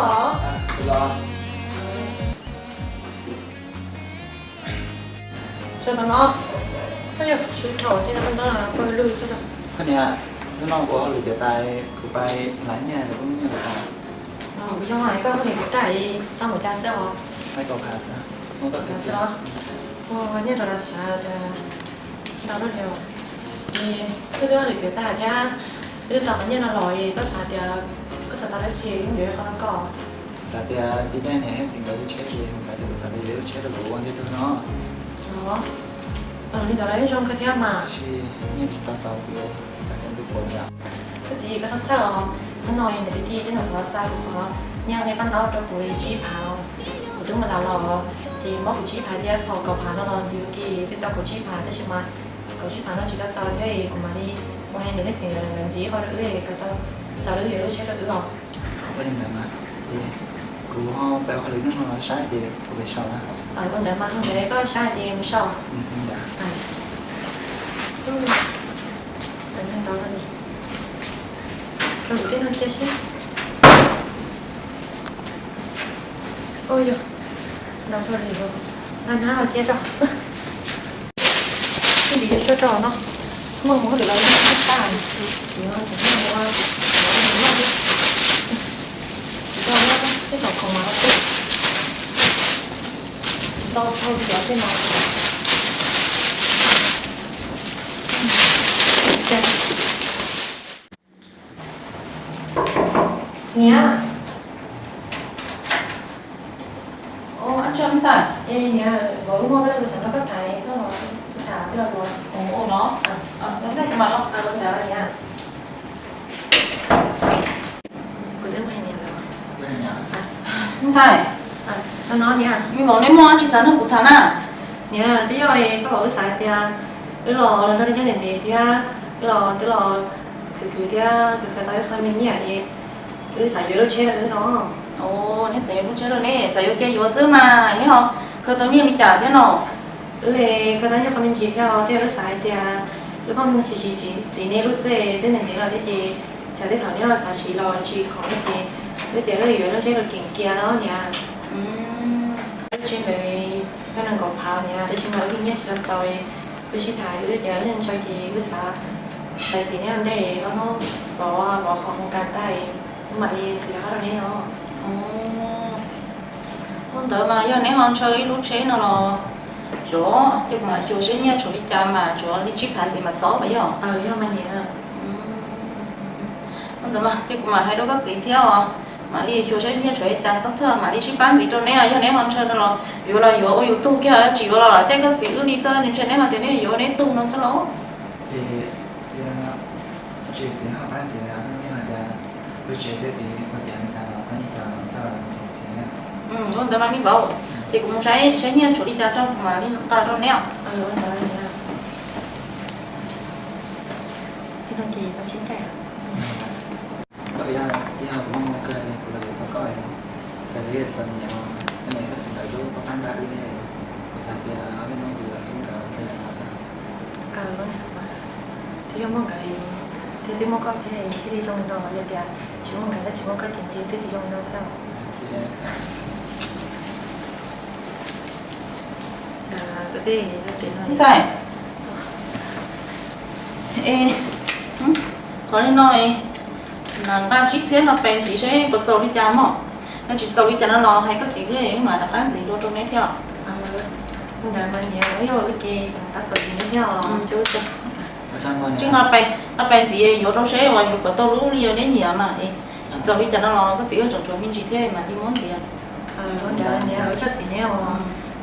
los? Tso tau no. Koj yog sib thaum tej no koj ntab pawg lug xwb los? Koj niam, hnub no kuv hauj lwm tiav tas, kuv pais lav nyiaj los kuv muaj nyiaj lawm tas. Yog mas koj hauj lwm tiav tas, tau npaum cas xwb os? Kaum phav xwb. Ua nyiaj rau lawv xav tias ntau luaj li os. Ces koj twb hauj lwm tiav tas thiab, twb tau qhov nyiaj no los, koj xav tias koj xav tau dab tsi wb yuav ib qho rau koj? Xav tias tiv thaiv niam thiab txiv nkawd lub tsheb ces xav tias kuv xav tias yuav lub tsheb rau kuv ua ntiag tug no. Li ntawd los yeej zoo kawg thiab mas. Tab sis nyiaj tsis tau txaus, xav tias ntu puav li os. Koj txiv, koj txhob txhawj os. Hnub no niam tij thiab niam hlob xa kuv qhov nyiaj nqi paj ntaub rau kuv li tsib phav, kuv twb mus lav los, ces muab kuv tsib phav thiab, qhov kaum phav no los ntxiv ua ke twb tau kuv tsib phav, tab sis mas kaum tsib phav no tsis tau txaus thiab, kuv mam li mus hais niam thiab txiv nkawd ntxiv ib qho rau wb kom tau txaus wb yuav lub tsheb rau wb os. Ua li ntawd mas, ces kuv ho pais ua hauj lwm hnub no los saib ces kuv pais so na. Ua ntawd mas, ua ntawd koj saib ces mus so. Li ntawd. Rau kuv tej no cia seb. Ua yog, ntau dhau li, nqa hnab los cia tso. Twb tiv yuav tshuaj rau no, muaj mus hauj lwm los yeej tsis tau, tsis tau, tsis tau, tej zaum khoom mas tsis tau dhau li cov tej no. Niam. Ua, ab tso ntxhais, es niam, vauv muaj dab tsi xav nrog koj tham, koj los tham peb los ua. Ua no, ntxhais, kuv mam los. Kuv twb muaj niam lawm. Ntxhais, me vauv, neb muaj dab tsi xav nrog kuv tham na? Niam, twb yog koj vauv wb xav tias wb los nrog nej nyob ntev ntev thiab, wb los twb los khwv khwv thiab khwv khwv tau ib qho me nyiaj es wb xav yuav lub tsheb rau wb no. Neb xav yuav lub tsheb rau neb, xav yuav cia yuav xwb mas neb ho khwv tau nyiaj li cas thiab no? Wb khwv tau nyiaj qhov me ntsis thiab os, thiab wb xav hais tias wb pheej siv siv txiv neb lub txej tej ntev ntev los thiab ces xyov tej thaum neb los xav siv los tsis khoom thiab ces wb tias wb yuav lub tsheb rau kev kiag no niam. Lub tsheb ntawd yog nees nkaum phav niam, tab sis mas wb nyiaj tsis tau txaus, wb sib tham wb tias nej ntshaw ces wb xav hais txiv neb ua ntej ob hnub vauv, vauv qhov mus kas tag, wb mam li txiav qab rau neb no. Ua ntawd mas yog neb ho ntshaw ib lub tsheb no los xyov, ces kuv mam xyuas seb nyiaj tshuav li cas mas tshuav li tsib phav ntxiv mam txaus mas yog. Ua ntawd mas ces kuv mam hais rau koj txiv thiab os, mam li xyuas seb nyiaj tshuav li cas txhob txhawj, mam li sib pab ntxiv rau neb, yog neb ho ntshaw no los yuav los yuav ua yus tug kiag, tsis yuav los los caij koj txiv wb li xwb, ntshe neb ho tias neb yuav neb tug no xwb los. Ces tsis txiv ho pab ntxiv, yog tias lub tsev thiab ces ua tiav li cas los koj yeej coj los ntxiv txiv. Ua ntawd mas me vauv, ces kuv mus saib saib nyiaj tshuav li cas rau kuv mam li nqa rau neb. Koj yog kuv muaj kawg kuv los yuav tau koj, txawm li txom nyem los koj niam koj txiv nkawd lub koj pab nrog wb, kuv xav tias ob peb hnub kuv yuav hlub nkawd rau yam no thiab. Twb yog muaj nkawd, twb twb muaj koj thiab thiaj li zoo li no, yog tias tsis muaj nkawd thiab tsis muaj koj ces ntshe twb tsis zoo li no thiab. Ntxhais, qhov li no, nqa tsib txhiab no pais ntxiv seb puas txaus li cas mog. Yog tsis txaus li cas no los hais koj txiv wb mam rov qab ntxiv dua rau neb thiab. Ntawd mas niam, yog wb ces tseem tab tom ntxiv neb thiab os. Tsis nqa pais ntxiv yuav rau seb uas yuav puas tau lub li uas neb nyiam mas. Tsis txaus li cas no los koj txiv wb tseem tshuav me ntsis thiab mam li muab ntxiv. Ntawd niam, wb txhob txwv neb os,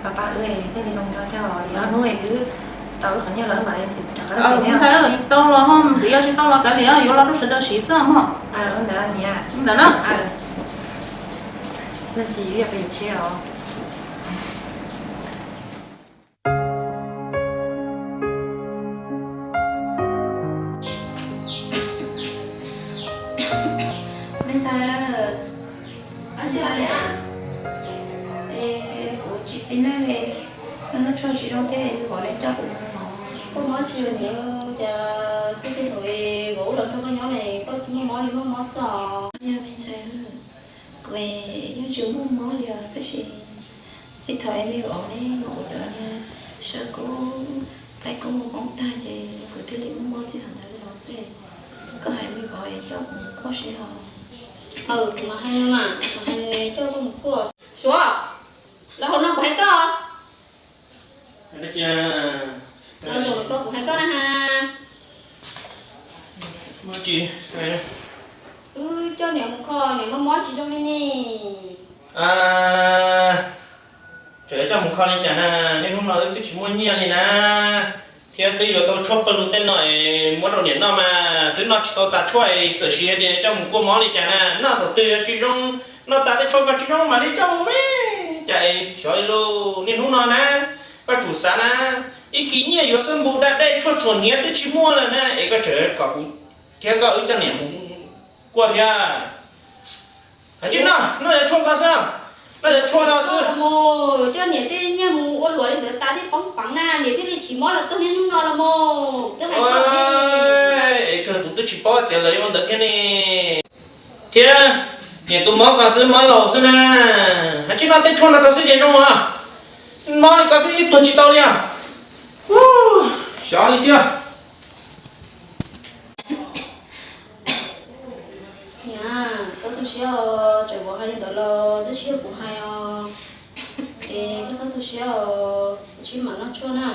pab pab wb thiaj li zoo nkauj thiab os, ob hnub wb tau wb qhov nyiaj los wb mam li ntxiv rov qab. Ntxhais, tau los ho ntxiv, yog tsis tau los kav liam, yuav los rau sawv daws siv xwb mog. Ntawd na. Me ntxhais, kuv tsis xis neej li, noj tshuaj tsis zoo thiab, kuv pom nej coj kuv mus mov. Koj mob tsis niam, cas txij thaum vauv los nrog koj nyob ne koj tsis muaj mob li muaj mob xwb os? Yog me ntxhais, kuv yeej tsis muaj mob li os, tab sis txij thaum es me vauv ne mus ua cov niag saw kub, qaib kub mus poob tag ces kuv thiaj li muaj mob txij thaum ntawd los xwb. Koj hais me vauv es coj kuv mus kuaj seb ho. Aws, kuv mam hais mas, kuv hais coj koj mus kuaj. Suav, los hauv no kuv hais koj. Los zaum no koj kuv hais koj na ha. Wb coj niam mus kho niam mob mob tsis zoo li ne. Tseem coj mus kho li cas na, niaj hnub no wb twb tsis muaj nyiaj li na, thiab twb yuav tau tshuaj pawg lug tej no es muab rau niam noj mas twb noj tsis tau tas tshuaj es txawm siv tias coj mus kuaj mob li cas na, noj thaum twg tsis zoo, noj tas tej tshuaj ko tsis zoo mam li coj mus me. Cas es xyov li lauj, niaj hnub no na, koj tsum xav na, ib kis nyiaj yuav xwb npus da dej tshuaj txhuam hniav twb tsis muaj lawm na, es koj tseem kom kuv thiab koj wb coj niam mus kuaj thiab. Tsis noj, noj cov tshuaj ko xwb, noj cov tshuaj no xwb. Mus coj niam tej nyiaj mus ua luam li ntawd tas thiaj poob peev na, niam thiaj li tsis mob los txog niaj hnub no los mus. Twb hais koj ne. Es kawg kuv twb tsis paub tias lawv yuav ua ntawd thiab ne. Thiab niam tus mob ko xwb, mob laus xwb na, tsis noj tej tshuaj no rau xwb ces zoo os. Mob li ko xwb ib tuag tsis tau li os. Xyov li tiag. Niam, txhob tu siab os, txawm vauv hais li ntawd los twb tsis yog kuv hais os. Es koj txhob tu siab os, tsis mam noj tshuaj na.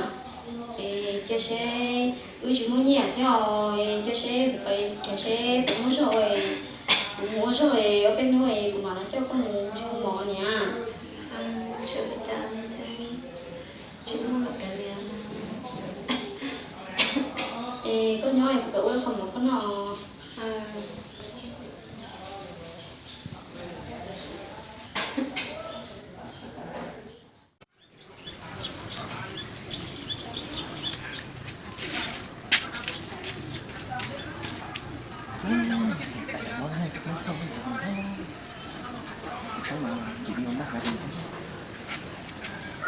Es cia seb, wb tsis muaj nyiaj thiab os, es cia seb kuv pais nrhiav seb puas muaj zog, kuv mus ua zog es ob peb hnub es kuv mam li coj koj mus hu mov niam. Tsis muaj kav liam. Es koj nyob es kuv pais ua qho mov koj noj. Kuv saib mas ncim li ua ntaj hais li thiab.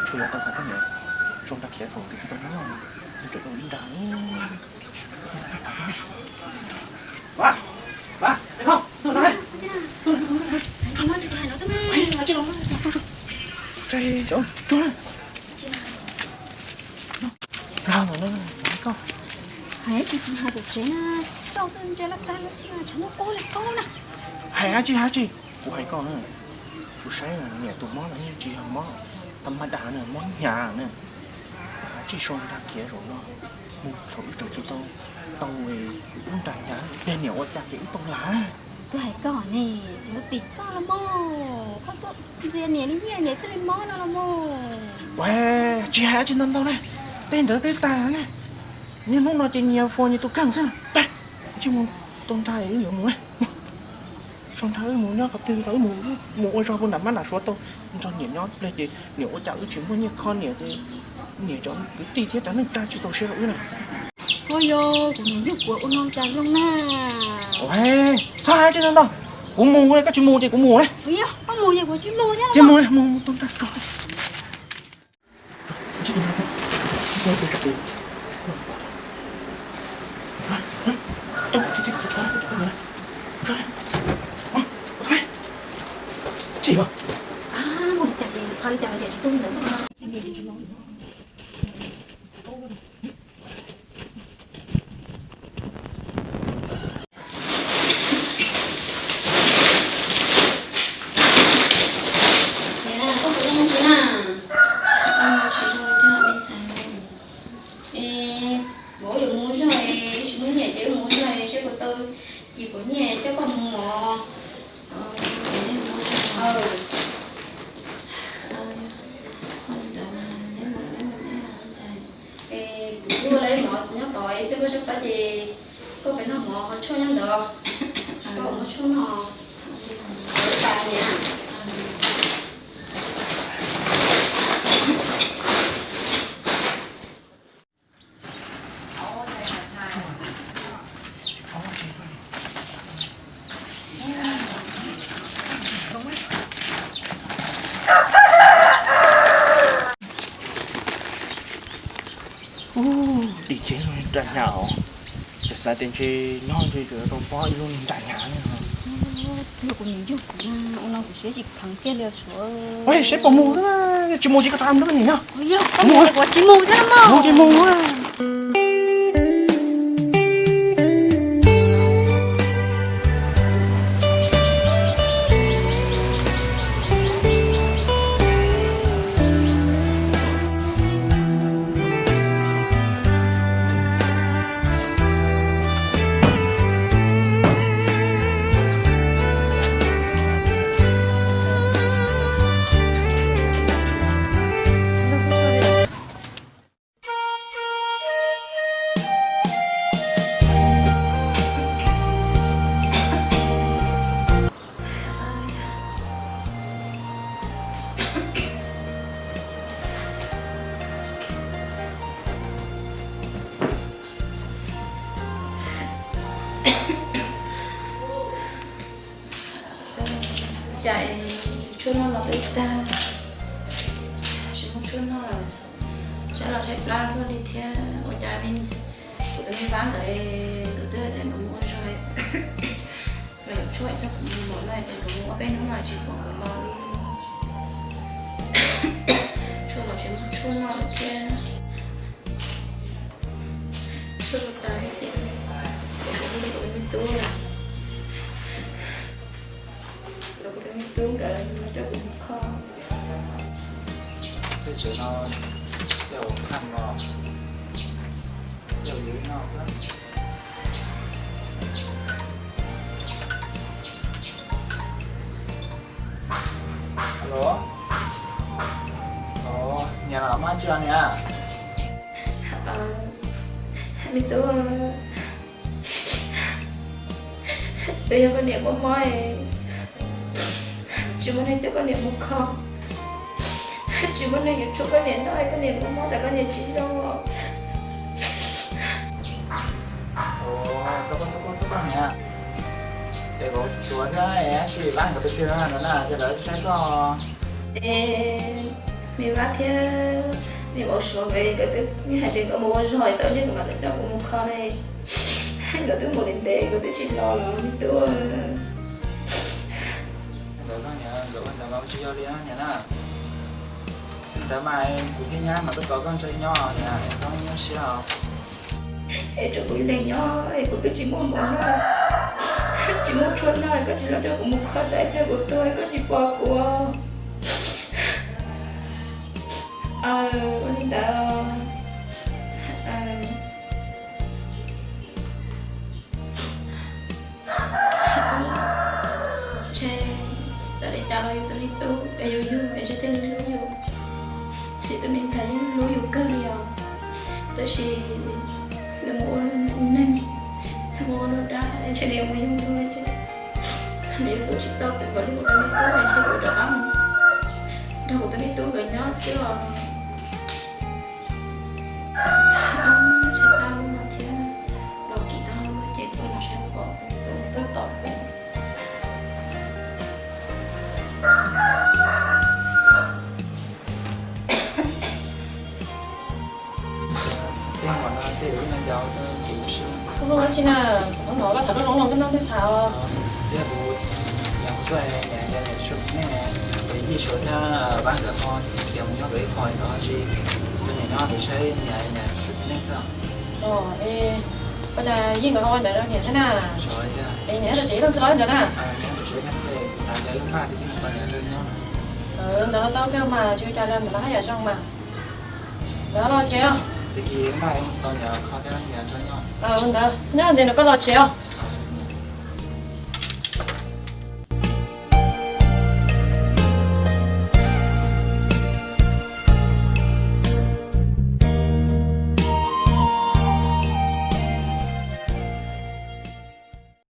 Tsuas yog tau hais koj niam zoo nrag khiav thaum twg tsis tau nyob, nws tseem tau ib nrag. Hais tsis tsis hais tom tsev na, tau txawj ntse lab tag lab tag tshav muab kub li txob na. Hais dab tsi hais dab tsi? Kuv hais koj na, kuv saib niam tus mob no yeej tsis yog mob tag maj dam na, mob hnyav na. Tsij sau nrag khiav zaum no, mus thaum wb tseem tsis tau tau lub nra hnyav, yog niam ua cas ces wb tau lam. Kuv hais koj ne, kuv tim koj los mas, koj tuaj ntxias niam li nyiaj niam thiaj li mob no los mas. Tsis hais dab tsi ntau ntau na, tej ntawd twb tag na. Niaj hnub no ces nyias fuas nyias tus kheej xwb. Peb, tsij mus tau nra wb yuav mus na. Sau nra wb mus nyob qhov twg los wb mus, mus ua zog puag nram mab nram suav tau, nrog niam nyob pliag ces niam ua cas wb tsis muaj nyiaj kho niam ces niam cov kwv tij thiab cov neej tsa tsis txaus siab rau wb na. Koj yog kuv niam yug kuv ua no cas zoo na. Txhob hais tsis ntau ntau, kuv mus, koj tsis mus ces kuv mus na. Kuv yog koj mus ces kuv tsis mus thiab. Ces mus, mus, mus tau nra tso. Vauv yuav mus zog es tsis muaj nyiaj ces wb mus zog es seb puas tau cim pum nyiaj coj koj mus mov. Es kuv yuav ua ib mov nyob tod es peb muab sab pab ces koj pem noj mov qhov tshuaj nyob ntawd, koj muab tshuaj noj tas niam. Ub, dim Ces nra hnyav os, kuv xav tias ntshe nyob ntshe yuav tau npog ib lub nra hnyav li no. Yog kuv niam yug kuv ua no kuv siab tsis kheev kiag li Suav. Siab puas mus xwb, tsis mus ces koj rov mus nrog koj niam nyob. Yog koj mus, kuv tsis mus thiab mas. Mus tsis mus. Cas tshuaj noj los peb tag, tsis muaj tshuaj noj lawm, saib los saib plab luaj li thiab. Ua cas kuv tus me vab nkawd, nkawd twb tias nkawd mus ua zog los yuav tshuaj coj kuv mus npaum no, ces nkawd mus ua peb hnub no tsis pom nkawd los li. Tshuaj los tsis muaj tshuaj noj lawm thiab. Tshuaj tas ces kuv hu kuv tus me tub, kuv tus me tub nkawd coj kuv mus kho. Tej tsev no tej ua phaj no, tej ua yus no xwb. Alo, niam los mas tsis los niam? Me tub, twb yog koj niam mob mob, tsis muaj neeg coj koj niam mus kho, tsis muaj neeg yuav tshuaj koj niam noj, koj niam mob mob tsam koj niam tsis zoo. Xub koj xub koj xub koj niam, es vauv Suav thiab es tab sis Vab nkawd pes tsawg no na, ces lawv saib koj. Es me Vab thiab me vauv Suav nkawd, nkawd twb hais tias nkawd mus ua zog tau, ces nkawd mam li coj kuv mus kho ne. Nkawd twb mus ntev ntev, nkawd twb tsis los los me tub. Nkawd koj niam, nkawd ua ntawd mas tsis yog li niam na. Li ntawd mas kuv thiab nyab mas tuaj tos koj ntshe nyob niam, es txhob nyuaj siab os. Es tsuas kuv ib leeg nyob es kuv twb tsis muaj mov noj, tsis muaj tshuaj noj, koj tsis los coj kuv mus kho tsam ib pliag kuv tuag koj tsis pom kuv. Ua li ntawd. Ntshe txawm li cas los yus tus me tub es yus yug es ntshe thiaj li hlub yus. Yus tus me ntxhais yeej hlub yus kawg li os. Tab sis nws mus ua neeg, mus ua dab es ntshe nws mus yug luag ces nws yuav hlub tsis tau kuv npaum li kuv tus me tub es ntshe kuv rov qab mus nrog kuv tus me tub nkawd nyob xwb os. Ntshe dab lub no thiab, los kis tag lub no ces kuv los saib pom tus me tub tuaj tos kuv. Koj ua dab tsi na? Kuv hnov koj tham lub loo loo koj noj thiaj tham os. Tias kuv, niam kuv tuaj, niam, niam tshuav txiv neej, es Yij Suav thiab Vab nkawd ho tias mus nyob nkawd ib qho no tsis, koj niam nyob kuv saib niam, niam tshuav txiv neej xwb. Koj cas Yij nkawd ho ua ntawd rau niam thiab na? Es niam nyob tom tsev ib leeg xwb los ntawd na? Kuv xav tias wb npaj tias mus tos niam rau nyob. Ntawd los tau kawg mas, tsis ua cas li, ntawd los haj yam zoo mas. Ntawd los tsev os. Ntawd nyob ntawd no koj los tsev os.